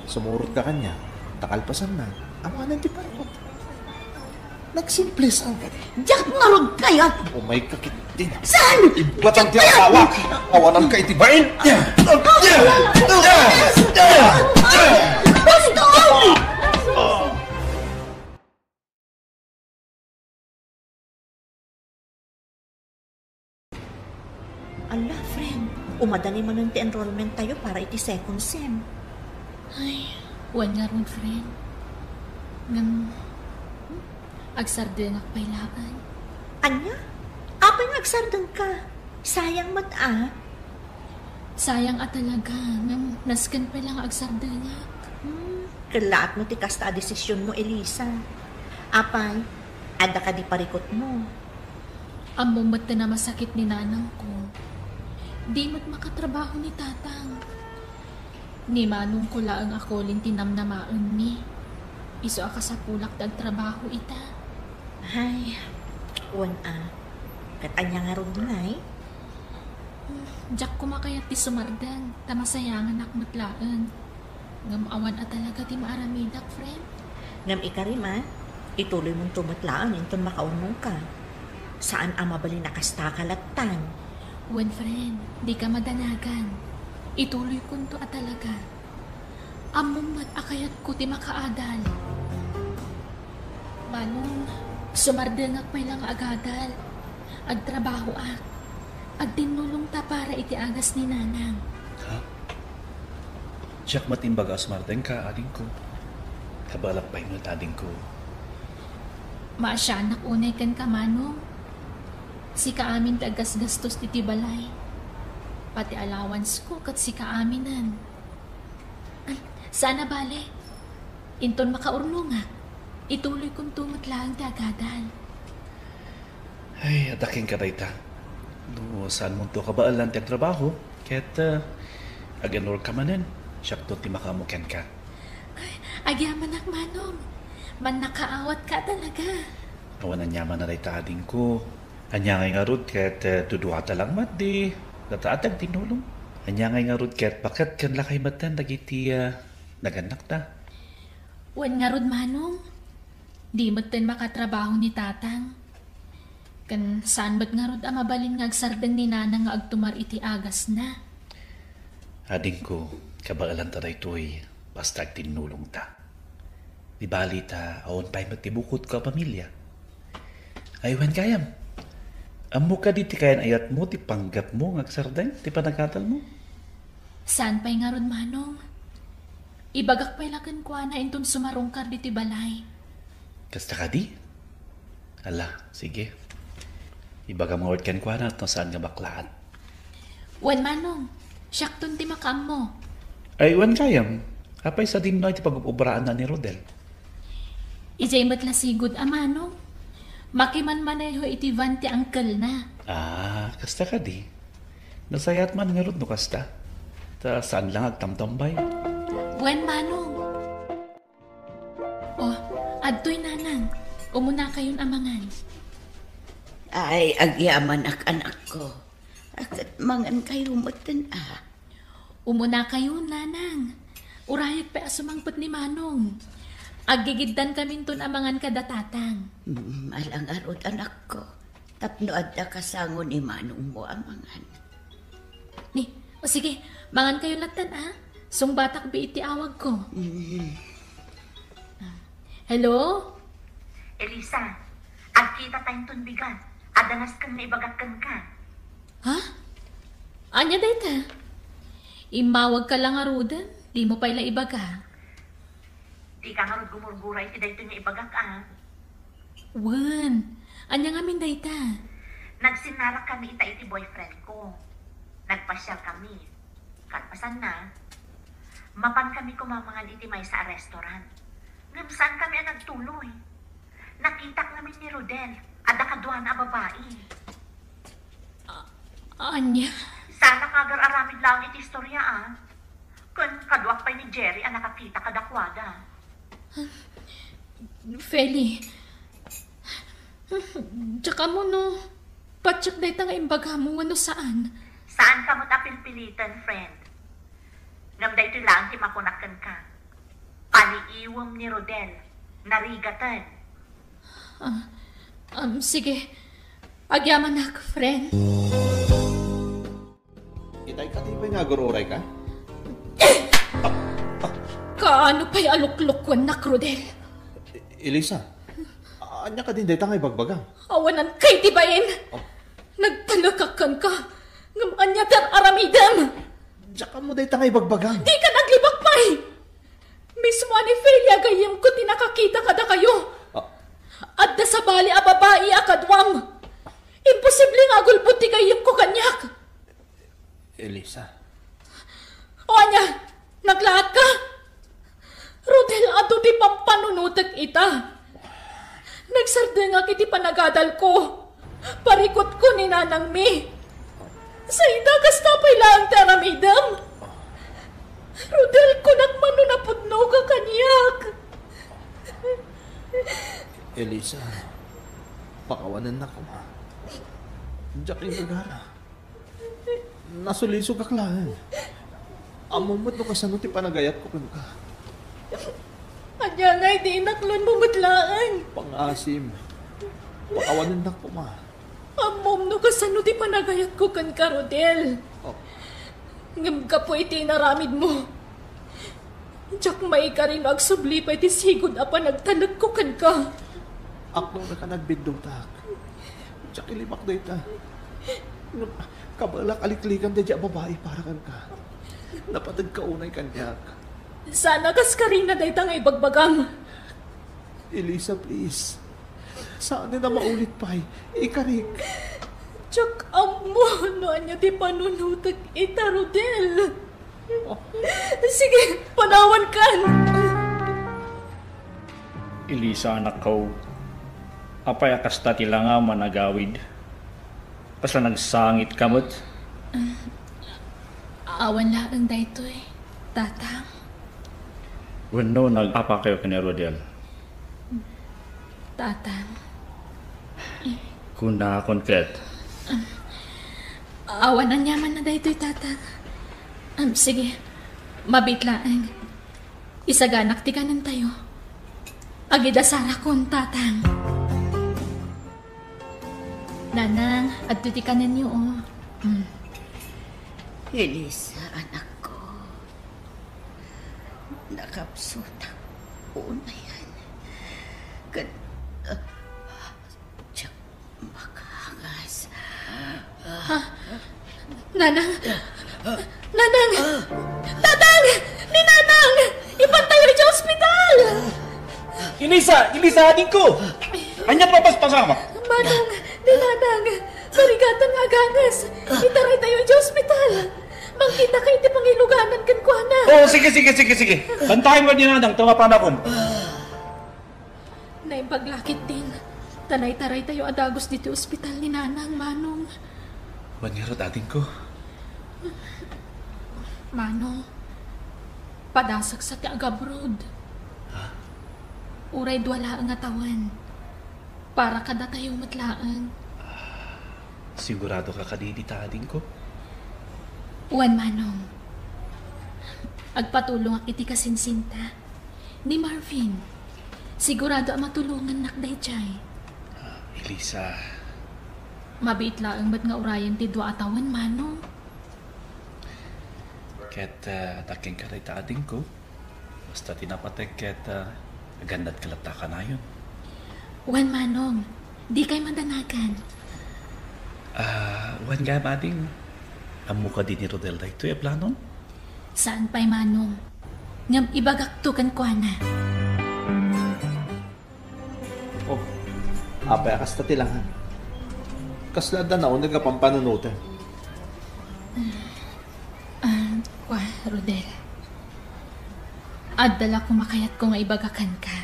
Sumurotka kaniak, ta kalpasanna, awanen ti parikut. Nagsimple saan kadi? Diak ngarud kayat! Umayka ketdin. Saan? Ibbatan ti asawa! Awananka iti bain! Basta! Ala, friend, umadani manen ti enrollment tayo para iti second sem. Ay, wen ngarud, friend. Ngem, agsardengak pay laeng. Ania? Apay nga agsardengka? Sayang met a. Sayang a talaga, ngem nasken pay la nga agsardengak. Hmm, kellaat no ti kasta a desisionmo, Elisa. Apay, adda kadi parikutmo? Ammom met ti namasakit ni nanangko. Di met makatrabaho ni tatang. Ni manongko laeng a kolin ti namnamaenmi. Isu a kasapulak ti agtrabaho ita. Ay, wen a. Ket ania ngarud ngay? Diak koma kayat ti sumardeng, ta masayanganak met laeng. Ngem awan a talaga ti maaramidak, friend. Ngem ikarim a, ituloymonto met laeng inton makaurnongka. Saan a mabalin a kastaka lattan. Wen, friend, dika madanagan. Ituloykonto a talaga. Ammom met a kayatko ti makaadal. Manong, sumardengak pay la nga agadal. Agtrabahoak. Agtinnulongta para iti agas ni nanang. Ha? Diak met imbaga a sumardengka, adingko. Kabalak pay met, adingko. Maasianak unay kenka, manong. Sika amin ti aggasgastos iti balay. Pati allowance ko ket sika aminen. Ay, saan a bale. Inton makaurnongak, Ituloykonto met laeng ti agadal. Ay, adda kenka dayta. No saanmonto kabaelan ti agtrabaho, ket, ah, aganurka manen, siakto ti makaammo kenka. Ay, agyamanak, Manong. Mannakaawat ka talaga. Awan aniaman a dayta, adingko. Ania ngay ngarud ket, eh, duduata lang met ti dataat ti agtinnulong? Ania ngay ngarud ket baket ken lakay metten dagiti, ah, nagannakta? Wen ngarud, Manong, di metten makatrabaho ni Tatang. Ken saan met ngarud a mabalin nga agsardeng ni Nanang nga agtumar iti agasna. Adingko, kabaelanta daytoy, basta agtinnulongta. Di bali ta awan pay met ti bukodko a pamilia. Ay, wen gayam. Ammo kadi ti kayan-ayatmo ti panggepmo nga agsardeng ti panagadalmo? Saan pay ngarud, Manong? Ibagak pay la kenkuana inton sumarungkar ditoy balay. Kasta kadi? Ala, sige. Ibagam ngarud kenkuana no saan nga baklaat. Wen, Manong, siakton ti makaammo. Ay, wen gayam. Apay sadinno ti pag-ubraanna ni Rodel? Idiay met la sigud a, Manong. Makimanmaneho iti van ti angkelna. Ah, kasta kadi. Nasayaat man ngarud no kasta. Ta saan lang agtamtambay. Wen, Manong. Oh, adtoy, Nanang. Umunakayon a mangan. Ay, agyamanak, anakko. A, ket mangankayo metten, a. Umunakayon, Nanang. Urayek pay a sumangpet ni Manong. Aggigiddankaminton a mangan kada Tatang. Mm, ala ngarud, anakko. Tapno adda kasango ni manongmo a mangan. Ni, o sige, mangankayo lattan, a. Sungbatak bi iti awagko. Mm. Hello? Elisa, agkitata inton bigat. Adda nasken nga ibagak kenka. Ha? Ania dayta? Immawagka la ngaruden, dimo pay la ibaga. Dika ngarud gumurgura iti daytoy nga ibagak, a. Wen, ania ngamin dayta? Nagsinnarakami ita iti boyfriendko. Nagpasiarkami. Kalpasanna, mapankami koma mangan iti maysa a restaurant. Ngem saankami a nagtuloy. Nakitak ngamin ni Rodel, adda kaduana a babai. A-, ania? Saanka agar-aramid laeng iti istoria, a. Ken kaduak pay ni Jerry a nakakita kadakuada. Feli, diak ammo no patiek dayta nga imbagam wenno saan. Saanka met a pilpiliten, friend. Ngem daytoy laeng ti makunak kenka. Paliiwem ni Rodel. Narigaten. Ah, um, sige. Agyamanak, friend. Itay ka, di pay nga agur-urayka? Kaano pay a luklukuennak, Rodel? E-, Elisa, ania kadin dayta nga ibagbagam? Awanan kay ti bain! Oh. Nagtalekak kenka, ngem ania ti ar-aramidem? Diak ammo dayta nga ibagbagam. Dika naglibak pay! Mismo a ni Felia gayyemko ti nakakita kadakayo. Ah. Adda sabali a babai a kaduam. Imposible nga agulbod ti gayyemko kaniak. Elisa. O ania, naglaatka? Rodel, adu ti pampanunotek ita. Nagsardengak iti panagadalko. Parikutko ni nanangmi. Saida, kasta pay laeng ti aramidem. Rodel, kunak man no napudnoka kaniak. Elisa, pakawanennak koma. Diak igagara. Nasulisogak laeng. Ammom met no kasano ti panagayatko kenka. Ania ngay ti inaklonmo met laeng? Pangaasim. Pakawanennak koma. Ammom no kasano ti panagayatko kenka, Rodel. Oh. Ngem gapu iti inaramidmo, diak maikari no agsubli pay ti sigud a panagtalekko kenka. Apno ka nagbiddutaak. Diak ilibak dayta. Ngem kabaelak a liklikan daydiay a babai para kenka. Napateg ka unay kaniak. Sana kas karina dayta nga ibagbagam. Elisa, please. Saanen a maulit pay. Ikarik. Diak ammo no ania ti panunotek ita, Rodel. Oh. Sige, panawankan. Elisa, anakko, apay a kasta ti langam a nagawid? Kasla nagsangitka met? Awan laeng daytoy, Tatang. Wenno nag-apakayo ken ni Rodel? Tatang. Kunakon ket. Awan aniamanna daytoy, Tatang. Am, sige, mabiit laeng. Isaganak ti kanentayo. Agidasarakon, Tatang. Nanang, adto ti kanenyo, o. Mm. Elisa, anakko. Nakapsutak unayen. Ken, ah, diak makaangas. Ha? Nanang! Nanang! Tatang! Ni Nanang! Ipantayo idiay ospital! Elisa! Elisa, adingko! Ania ti mapaspasamak? Manong, ni Nanang! Narigatan nga agangas! Itaraytayo idiay ospital! Mangkitaka iti pangiluganan kenkuana! O, sige, sige, sige, sige! Bantayen met ni Nanang, ta mapanakon. Naimbag la ketdin, ta naitaraytayo a dagus ditoy ospital ni Nanang, Manong. Wen ngarud, adingko. Manong, padasaksa ti agabroad. Ha? Uray dua laeng a tawen. Para kadatayo met laeng. Siguradoka kadi dita, adingko? Wen, Manong. Agpatulongak iti kasinsinta. Ni Marvin, sigurado a matulongannak daydiay. Ah, Elisa. Mabiit laeng met nga urayen ti dua a tawen, Manong. Ket, ah, adda kenka dayta, adingko. Basta ti napatek ket, ah, agannadka latta kanayon. Wen, Manong, dikay madanagan. Ah, wen gayam, ading. Ammo kadi ni Rodel daytoy a planom? Saan pay, Manong. Ngem ibagakto kenkuana. Oh, apay a kasta ti langan? Kasla adda nauneg a pampanunotem? Ah, kua, Rodel. Adda la koma kayatko nga ibaga kenka.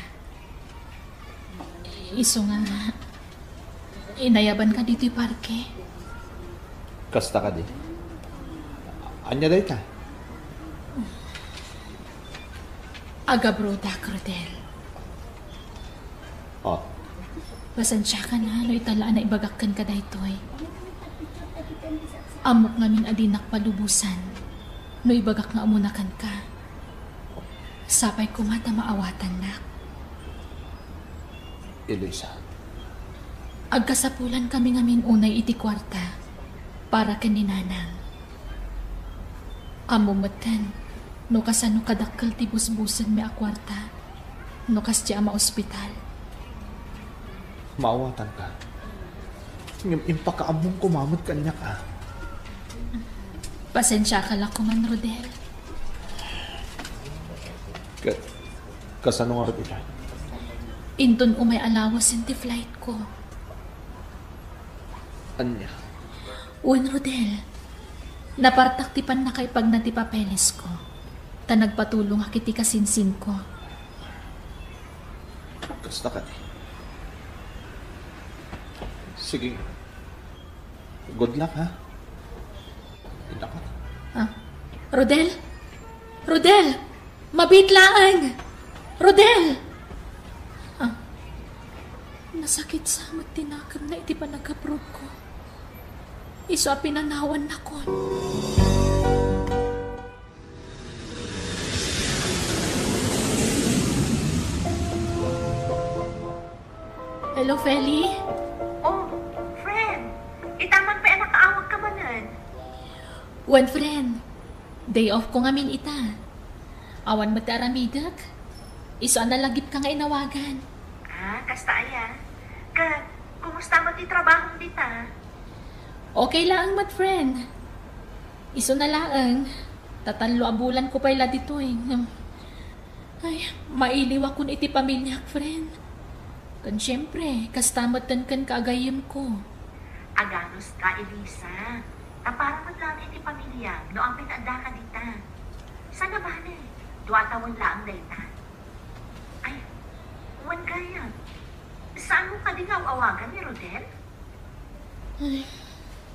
Isu nga, inayabanka ditoy parke. Kasta kadi? Ania dayta? Agabroadak, Rodel. Oh. Pasensiakan no ita la a naibagak kenka daytoy. Ammok ngamin a dinak palubosan no ibagak nga umuna kenka. Sapay koma ta maawatannak. Elisa. Agkasapulan kami ngamin unay iti kuarta para ken ni Nanang. Ammom metten no kasano kadakkel ti busbusenmi a kuarta no kasdiay a maospital. Maawatanka. Ngem impakaammom koma met kaniak, a. Pasensiaka la koman, Rodel. Ket, kasano ngarud ita? Inton umay a lawasen ti flightko. Ania? Wen, Rodel. Napartak ti pannakaipagna ti papelesko, ta nagpatulongak iti kasinsinko. Kasta kadi. Sige. Good luck, ha? Inakot. Ah. Rodel? Rodel! Mabiit laeng! Rodel! Ah. Nasakit sa met ti nakemna iti panagabroadko. Isu a pinanawannakon. Hello, Feli? Oh, friend! Ita man pay a nakaawagka manen. Wen, friend. Day off ko ngamin ita. Awan met ti aramidek. Isu a nalagipka nga inawagan. Ah, kasta aya. Ket, kumusta met ti trabahom dita? Okay laeng met, friend. Isuna laeng, ta tallo a bulanko pay la ditoy. Ngem, ay, mailiwakon iti pamiliak, friend. Ken siempre, kasta metten ken kaagayemko. Aganuska, Elisa. Ta para met laeng iti pamiliam no apay nga addaka dita. Saan a bale, dua a tawen laeng dayta. Ay, wen kay, Tawagan ni Rodel? Ay,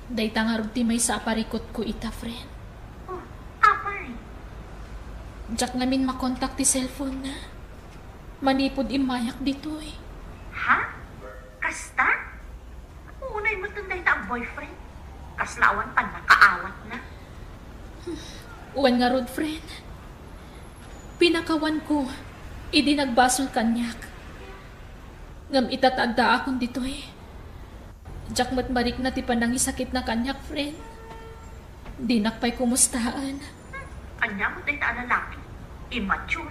dayta ngarud ti maysa a parikutko ita, friend. Oh, apay? Diak ngamin makontak ti cellphone na. Manipud immayak ditoy. Ha? Kasta? Unay met dayta a boyfriend. Kasla awan pannakaawatna. Wen ngarud, friend. Pinakawanko idi nagbasol kaniak. Ngem ita ta addaakon ditoy, diak met marikna ti panangisakitna kaniak, friend. Dinak pay kumustaen. Ania met dayta a lalaki? Immature.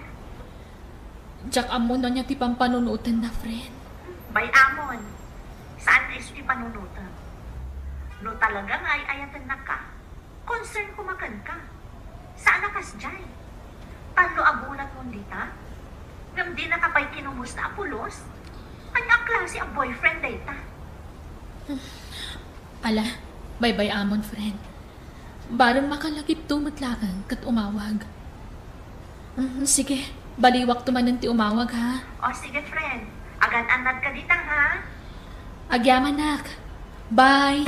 Diak ammo no ania ti pampanunotenna, friend. Bay-amon. Saan nga isu ti panunotem. No talaga nga ay-ayatennaka, concern koma kenka. Saan a kasdiay. Tallo a bulanmon dita? Ngem dinaka pay kinumusta a pulos? Ania a klase a boyfriend dayta? Ala, baybay-amon, friend. Bareng makalagipto met laeng ket umawag. Mm, sige, baliwakto manen ti umawag, ha? O, sige, friend. Agan-annadka dita, ha? Agyamanak. Bye.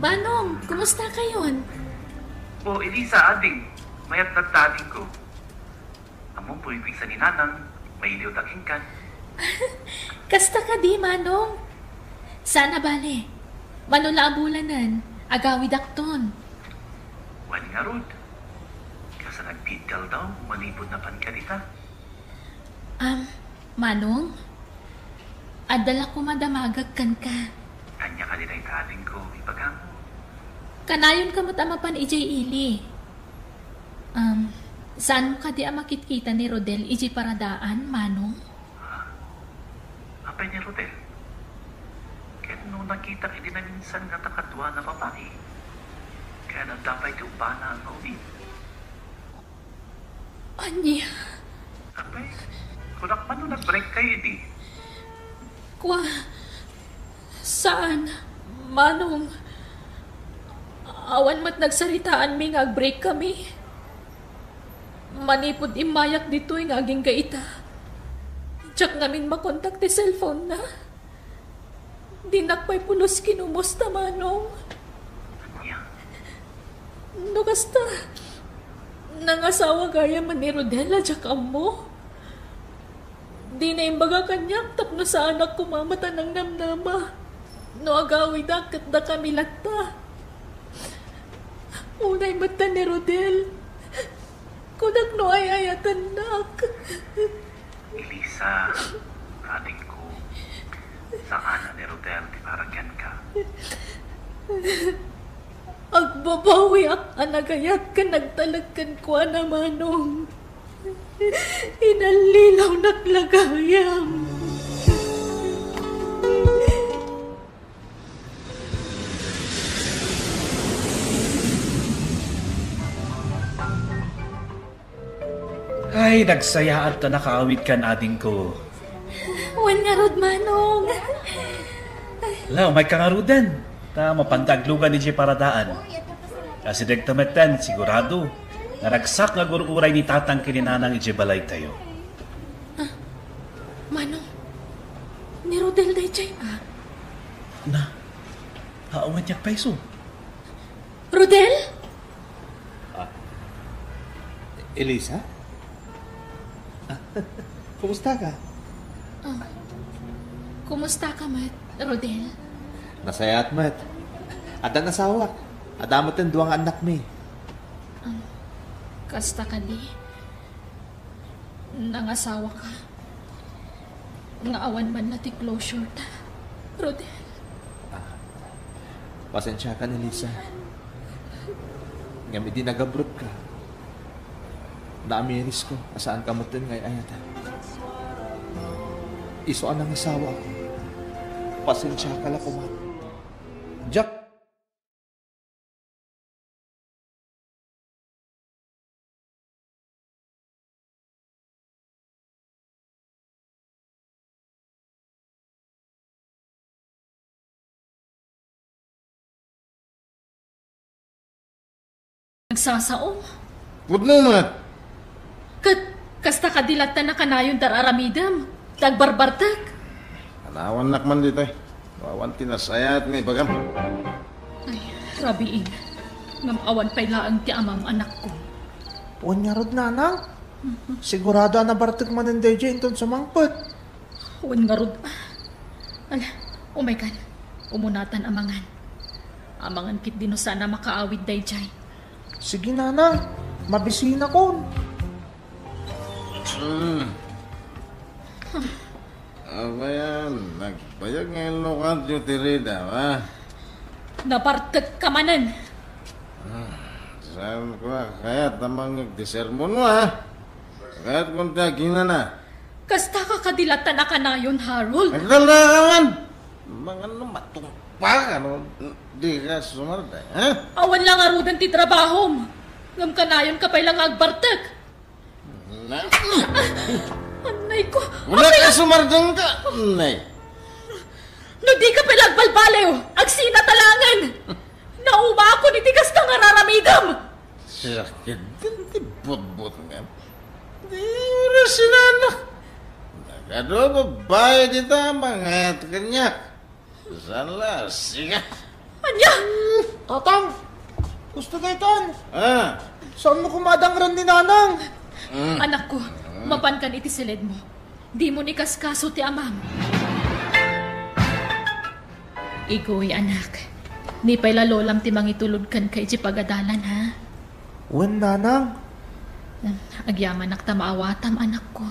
Manong, kumusta kayon? O, Elisa, ading. Mayat nagtading ko. Ammom, pumipigsa ni Nanang, mailiwda kenka. Kasta kadi, Manong? Saan a bale. Mano la a bulanen, agawidakton. Wen ngarud. Kasano agbiit ti aldaw, manipud napanka dita? Am, Manong? Adda la koma damagek kenka. Ania kadi dayta, adingko, ibagam? Kanayonka met a mapan idiay ili. Um, saanmo kadi a makitkita ni Rodel idiay paradaan, Manong? Ha? Apay ni Rodel? Ket no nakitak idi naminsan ngata kadua a babai, kayatna adda pay ti ubbana nga ubing. Ania? Apay, kunak man no nag-break kayo idi? Kua, saan, Manong. Awan met nagsaritaanmi nga ag-break kami. Manipud immayak ditoy nga agingga ita, diak ngamin makontak ti cellphone na. Dinak pay pulos kinumusta, Manong. Ania? No kasta, nangasawa gayam ni Rodel a diak ammo. Dina imbaga kaniak tapno saanak koma met a nangnamnama. No agawidak ket dakami latta. Unay met ta ni Rodel. Kunak no ay-ayatennak. Elisa, adingko, saan a ni Rodel ti para kenka. Agbabawiak a nagayat ken nagtalek kenkuana, Manong. Inallilawnak la gayam. Ay, nagsayaat ta nakaawidkan, adingko. Wen ngarud, Manong. La, umayka ngaruden. Ta mapanta aglugan idiay paradaan. Asidegta metten, sigurado nga ragsak nga agur-uray ni Tatang ken ni Nanang idiay balaytayo. Ah, Manong, ni Rodel daydiay, ah. Na, awan diak payso. Rodel? Ah, Elisa? Ah, kumusta ka? Ah, kumusta ka met, Rodel? Nasayaat met. Addan asawak. Adda met dua nga annakmi. Ah, kasta kadi. Nangasawa ka. Nga awan man la ti closure ta, Rodel. Ah, pasensiakan, Elisa. Ngem idi nagabroad ka, naamirisko a saan ka metten nga ay-ayatan. Isu a nangasawa ako, pasensiaka la koma. Diak Nagsasao. Pudno met. Ket, kasta kadi latta nakanayon ti ar-aramidem. Ti agbarbartek? Anawannak man ditoy. Awan ti nasayaat nga ibagam. Ay, rabiin. Ngem awan pay laeng ti amam, anakko. Wen ngarud, nanang? Sigurado a nabartek manen daydiay inton sumangpet. Wen ngarud. Ala, umaykan. Umunatan a mangan. Amangan ketdi no saan a makaawid daydiay. Sige, nanang. Mabisinakon. Mm. Abayan, nagbayag nga inlukatyo ti Rida, ha? Nabartekka manen. Ah, saan ko kayat a mangngeg ti sermon mo, ha? Kayat kon ti aginana. Kasta ka kadi latta a kanayon, Harold? Agdala ka man! Mangan no matungpa ka, no? Di ka sumarda, ha? Awan la ngaruden ti trabahom. Ngem kanayon ka pay la nga agbartek. Na? Annay ko! Wala ka sumardeng ka, nay. No di ka pala agbalbaliw, agsina ta laengen. Naumakon iti kasta nga raramidem. Sakit din ti butbut nga. Di oras sinanak. Nagado babae dita, mangayat kaniak. Saan la, siga? Ania? Tatang! Gusto daytan! Ah. Saan mo kumadangran ni Nanang? Mm. Anakko, mapankan iti siledmo. Dimo ni kaskaso ti amam. Igoy, anak. Ni pay la lolam ti mangitulod kenka iti pagadalan, ha? Wen, Nanang. Agyamanak ta maawatam, anakko.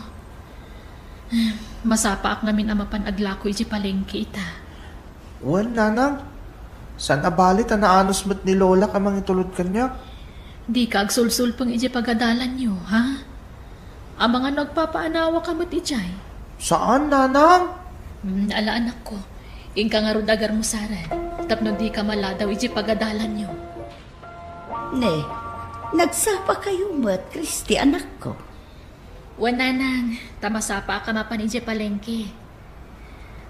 Masapaak ngamin a mapan aglako iti palengke ita. Wen, Nanang. Saan a bali ta naanus met ni Lolak a mangitulod kaniak. Dika agsulsulpeng iti pagadalanyo, ha? Amangan no agpapaanawaka met idiay. Saan, Nanang? Hmm, ala, anakko. Inka ngarud agarmusaran, tapno dika maladaw iti pagadalanyo. Ne, nagsapakayo met, Christy, anakko? Wen, Nanang, ta masapaak a mapan idiay palengke.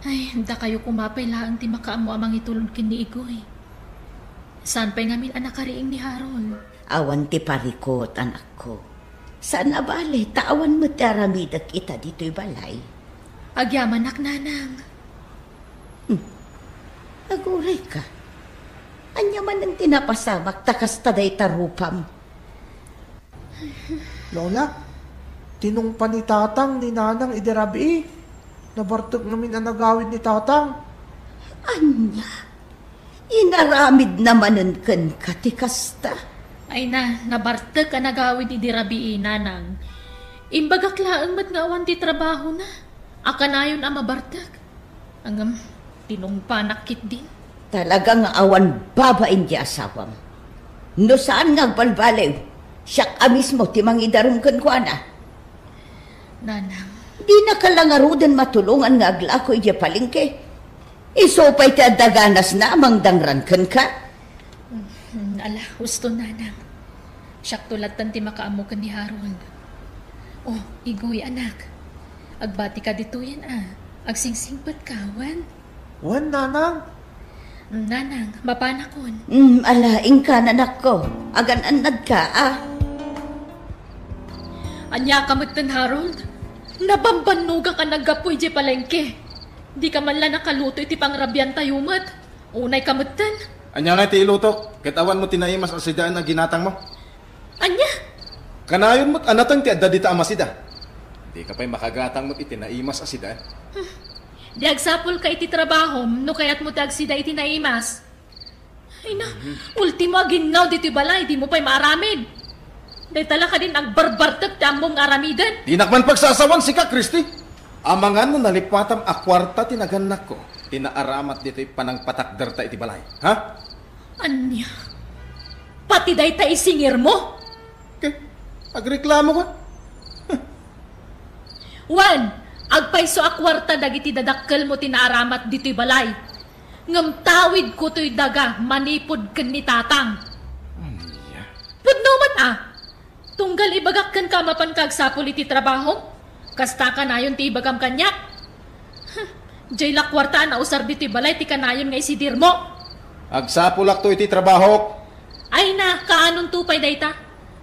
Ay, dakayo koma pay laeng ti makaammo a mangitulod ken ni Igoy. Saan pay ngamin a nakariing ni Harold? Awan ti parikut, anakko. Saan a bale, ta awan met ti aramidek ita ditoy balay. Agyamanak, Nanang. Hmm. Aguray ka. Ania manen ti napasamak ta kasta dayta rupam? Lola, tinungpa ni Tatang ni Nanang idi rabii. Nabartek ngamin a nagawid ni Tatang. Ania? Inaramidna manen kenka ti kasta? Ay na, nabartek a nagawid idi rabii, Nanang. Imbagak laeng met nga awan ti trabahona. A kanayon a mabartek. Ngem, tinungpanak ketdin. Talaga nga awan babain ti asawam. No saan nga agbalbaliw, siak a mismo ti mangidarum kenkuana. Nanang. Dinaka la ngaruden matulongan nga aglako idiay palengke. Isu pay ti adda ganasna a mangdangran kenka. Hmm, ala, husto, Nanang. Siakto lattan ti makaammo ken ni Harold. Oh, Igoy, anak. Agbatika ditoyen a. Agsingsingpetka, wen? Wen, Nanang. Hmm, Nanang, mapanakon. Hmm, ala, inka, anakko. Agan-annadka, a. Ania ka metten, Harold? Nabambannogak a naggapu idiay palengke. Dika man la nakaluto iti pangrabiantayo met. Unayka metten. Ania ngay ti ilutok? Ket awan mo ti naimas a sidaen a ginatangmo? Ania? Kanayon met a nateng ti adda dita a masida. Dika pay makagatang met iti naimas a sidaen. Hmm. Di agsapulka iti trabahom no kayatmo ti agsida iti naimas. Ay na, ultimo a ginnaw ditoy balay, dimo pay maaramid. Dayta la kadin agbarbartek ti ammom nga aramiden. Dinak man pagsasawan sika, Christy. Amangan no nalipatam a kuarta ti nagannakko ti naaramat ditoy panangpatakderta iti balay. Ha? Ania? Pati dayta isingirmo? Ke, agreklamo ka? Wen, agpayso a kuarta dagiti dadakkelmo ti naaramat ditoy balay. Ngem tawidko toy daga manipud ken ni Tatang. Ania? Pudno met a. Tunggal ibagak kenka a mapanka agsapul iti trabahom. Kasta kanayon ti ibagam kaniak. Huh, diay la kuarta a nausar ditoy balay ti kanayon nga isidirmo. Agsapulakto iti trabahok. Ay na, kaanonto pay dayta?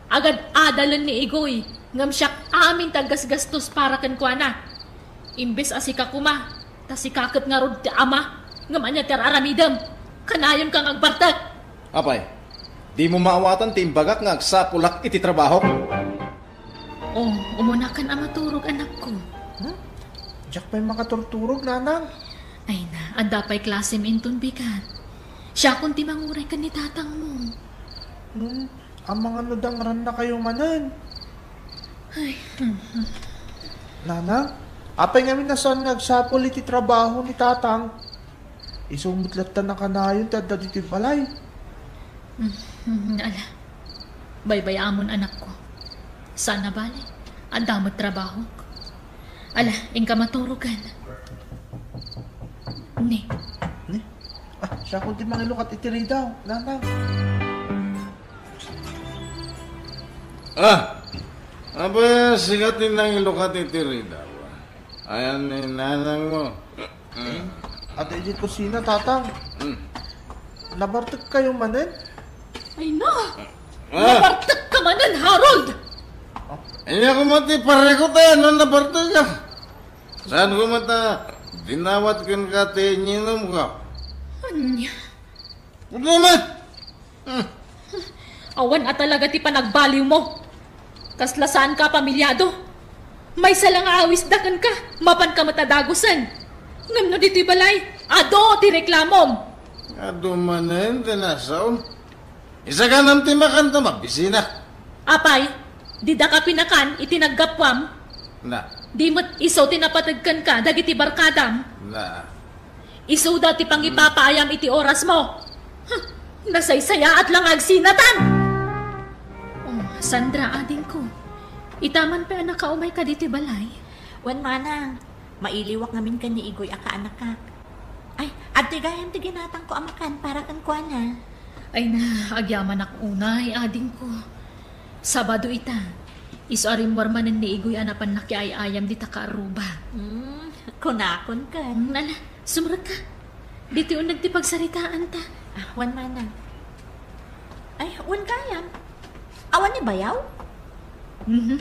Agad-adalen ni Igoy, ngem siak amin ti aggasgastos para kenkuana. Imbes a sika koma, ta sika ket ngarud ti ama, ngem ania ti ar-aramidem? Kanayonka nga agbartek. Apay, dimo maawatan ti imbagak nga agsapulak iti trabahok? Oh, umunakan a maturog, anakko. Hmm? Diak pay makaturturog, nanang. Ay na, adda pay klasem inton bigat. Siakon ti manguray ken ni tatangmo. Hmm, amangan no dangrannakayo manen. Ay, hmm, hmm. Nanang, apay ngamin a saan nga agsapul iti trabaho ni tatang? Isu met latta a kanayon ti adda ditoy balay. Hmm, hmm, ala. Baybay-amon, anakko. Saan a bale, adda met trabahok. Ala, inka maturogan. Ni. Ni? Ah, siakon ti mangilukat iti ridaw, nanang. Ah, apay, sika ti nangilukat iti ridaw. Ayan ni nanangmo. Eh, adda iti kusina, tatang. Hmm. Nabartekkayo manen? Ay na! Ah! Nabartek ka manen, Harold! Ania koma ti parikut, eh, no nabartek ka? Saan koma ta dinawat kenka ti ininumko? Ania? Problema? Hmm. Awan a talaga ti panagbaliwmo. Kasla saanka a pamilyado. Maysa la nga awisda kenka, mapanka met a dagusen. Ngem no ditoy balay, adu ti reklamom. Adu manen ti nasaom. Isaganam ti makan ta mabisina. Apay, didaka pinakan iti naggapuam? Na. Di met isu ti napateg kenka dagiti barkadam? Na. Isuda ti pangipapaayam iti orasmo. Huh, nasaysayaat la nga agsinatan! Oh, Sandra, adingko. Ita man pay a nakaumayka ditoy balay? Wen, manang. Mailiwak ngamin ken ni Igoy a kaanakak. Ay, adtoy gayam ti ginatangko a makan para kenkuana. Ay na, agyamanak unay, adingko. Sabado ita. Isu a rimmuar manen ni Igoy a napan nakiay-ayam dita kaarruba. Hmm, kunakon ket. Hmm, ala, sumrekka. Ditoy uneg ti pagsaritaanta. Ah, wen manang. Ay, wen gayam. Awan ni bayaw? Mhm.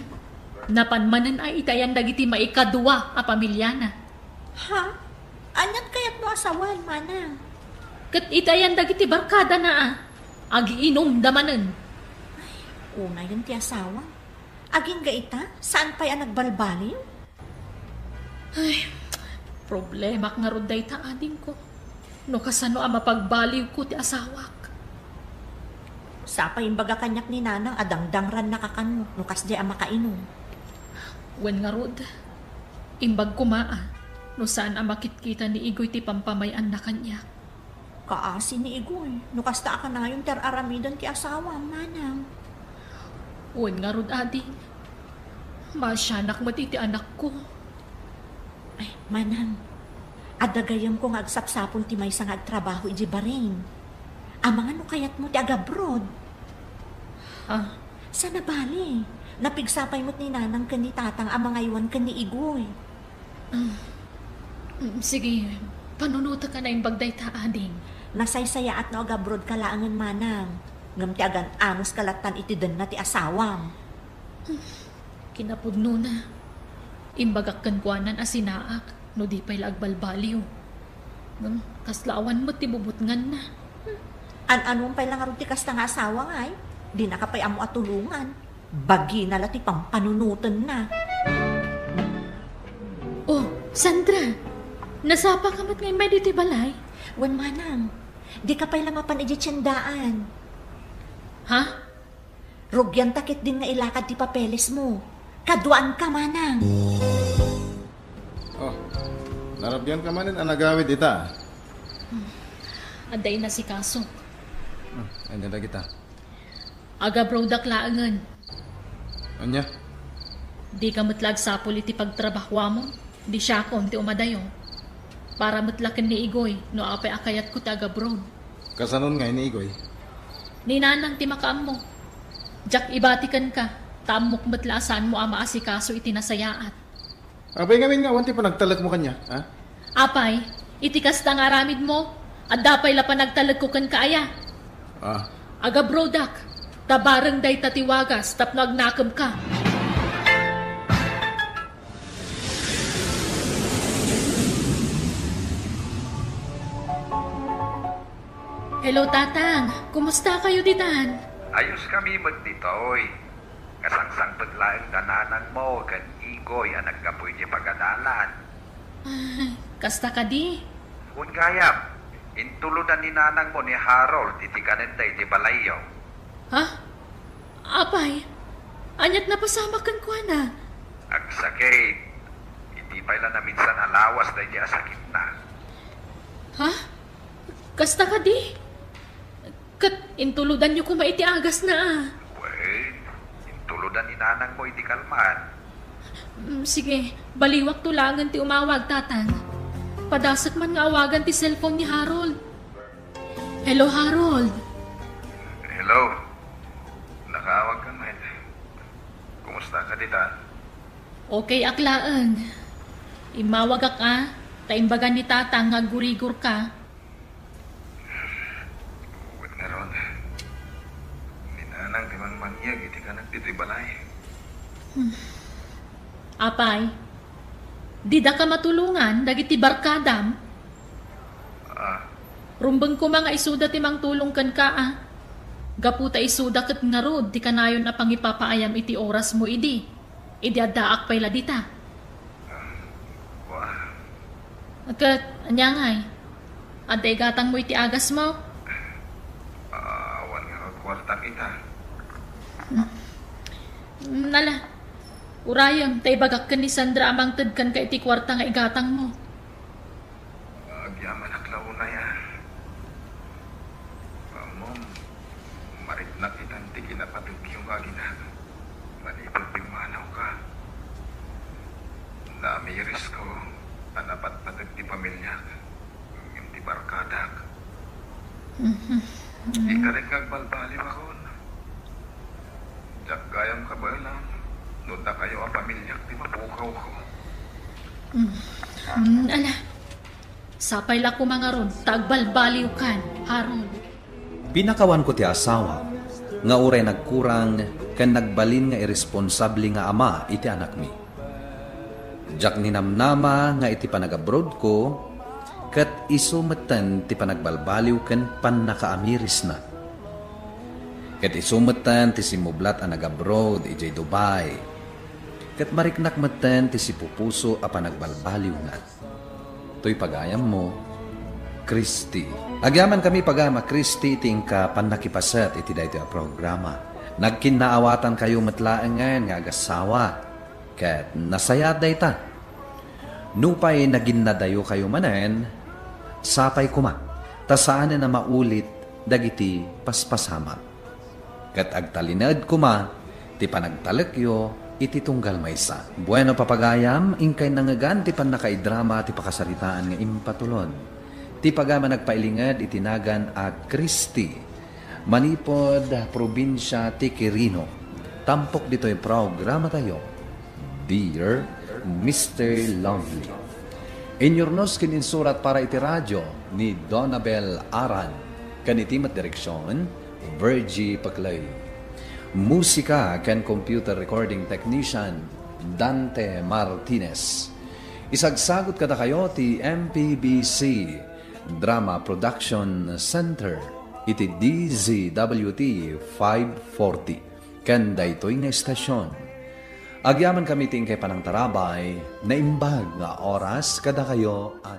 Napan manen ay iti ayan dagiti maikadua a pamiliana. Ha? Aniat kayatmo a sawen, manang? Ket iti ayan dagiti barkadana a agiinumda manen. Ay, unayen ti asawa. Agingga ita, saan pay a nagbalbaliw? Ay, problemak ngarud dayta, adingko. No kasano a mapagbaliwko ti asawak? Sapay imbaga kaniak ni nanang a dangdangrannaka kano no kasdiay a makainum. Wen ngarud, imbag koma a no saan a makitkita ni Igoy ti pampamay-anna kaniak. Kaasi ni Igoy, no kasta a kanayon ti ar-aramiden ti asawam, manang. Wen ngarud, ading. Maasianak met iti anakko. Ay, manang, adda gayyemko nga agsapsapul ti maysa nga agtrabaho idiay Bahrain. Amangan no kayatmo ti agabroad. Ha? Saan a bale, napigsa pay met ni nanang ken ni tatang a mangaywan ken ni Igoy. Ah, mm, sige, panunotek a naimbag dayta, ading. Nasaysayaat no agabroadka laengen, manang. Ngem ti agan-amoska lattan iti denna ti asawam. Kinapudnona, imbagak kenkuanan a sinaak no di pay la agbalbaliw. Ngem kasla awan met ti bubutnganna. An-anuem pay la ngarud ti kasta nga asawa ngay? Dinaka pay ammo a tulongan. Bagina la ti pampanunotenna. Oh, Sandra! Nasapaka met nga immay ditoy balay? Wen, manang. Dika pay la mapan idiay tiendaan. Ha? Rugianta ketdin nga ilakad ti papelesmo. Kaduaanka, manang. Oh, narabianka manen a nagawid ita. Adda inasikasok. Hmm, ania dagita? Agabroadak laengen. Ania? Dika met la agsapul iti pagtrabahuamon, di siakon ti umadayo. Para met la ken ni Igoy, no apay a kayatko ti agabroad. Kasanon ngay ni Igoy? Ni Nanang ti makaammo. Diak ibati kenka, ta ammok met la a saanmo a maasikaso iti nasayaat. Apay ngamin nga awan ti panagtalekmo kaniak, ha? Apay, iti kasta nga aramidmo, adda pay la panagtalekko kenka aya? Ah. Agabroadak, ta bareng dayta ti wagas tapno agnakemka. Hello, Tatang. Kumusta kayo ditan? Ayos kami met ditoy. Kasangsangpet laeng da nanangmo ken Igoy a naggapu iti pagadalan. Ay, kasta kadi? Wen gayam, intulodan ni nanangmo ni Harold iti kanenda iti balayyo. Ha? Apay, aniat napasamak kenkuana? Agsakit. Iti pay la naminsan a lawas daydi a sakitna. Ha? Kasta kadi? Ket intulodanyo koma iti agasna a. Wen, intulodan ni nanangmo iti kalman. Mm, sige, baliwakto laengen ti umawag, Tatang. Padasek man nga awagan ti cellphone ni Harold. Hello, Harold. Hello. Nakaawag ka met. Kumusta ka ditan? Okay ak laeng. Immawagak a, ta imbagan ni Tatang nga aggurigor ka. Wen ngarud, ni nanang ti mangmangyeg iti kanak ditoy balay. Apay, dida ka matulongan dagiti barkadam? Ah. Rumbeng koma nga isuda ti mangtulong kenka a. Gapu ta isuda ket ngarud ti kanayon a pangipapaayam iti orasmo idi. Idi addaak pay la dita. Wa. Ket, ania ngay? Adda igatangmo iti agasmo? Awan nga kuarta kita. Mm, ala. Urayem, ta ibagak ken ni Sandra a mangted kenka iti kuarta nga igatangmo. Agyamanak la unay a. Ammom, mariknak itan ti kinapategyo nga aginak. Manipud pimmanawka. Naamirisko a napatpateg ti pamiliak ngem ti barkadak. Mhm. Ikarik nga agbalbaliwakon. Diak gayam kabaelan no dakayo a pamiliak ti mapukawko. Mm. Mm, ala. Sapay la koma ngarud ta agbalbaliwkan, Harold. Pinakawanko ti asawa nga uray nagkurang ken nagbalin nga irresponsable nga ama iti anakmi. Diak ninamnama nga iti panagabroadko, ket isu metten ti panagbalbaliw ken pannakaamirisna. Ket isu metten ti simmublat a nagabroad idiay Dubai. Ket mariknak metten ti sipupuso a panagbalbaliwna. Toy pagayammo, Christy. Agyamankami pagayam a Christy ti inka pannakipaset iti daytoy a programa. Nagkinnaawatankayo met laengen nga agassawa. Ket nasayaat dayta. Nupay naginnadayokayo manen, sapay koma, ta saanen a maulit dagiti paspasamak. Ket agtalinaed koma ti panagtalekyo iti tunggal maysa. Bueno, papagayam, inkay nangngegan ti pannakaidrama ti pakasaritaan nga impatulon. Ti pagayam a nagpailinged iti nagan a Christy. Manipud probinsia ti Quirino, tampok ditoy programatayo, Dear Mister Lovely. Inyurnos ken insurat para iti radio ni Donabel Aran, ken iti met direksion, Virgie Paclay. Musika ken computer recording technician, Dante Martinez. Isagsagut kadakayo ti M P B C Drama Production Center iti D Z W T five forty ken daytoy nga estasion. Agyamankami ti inkay panangtarabay, naimbag nga oras kadakayo a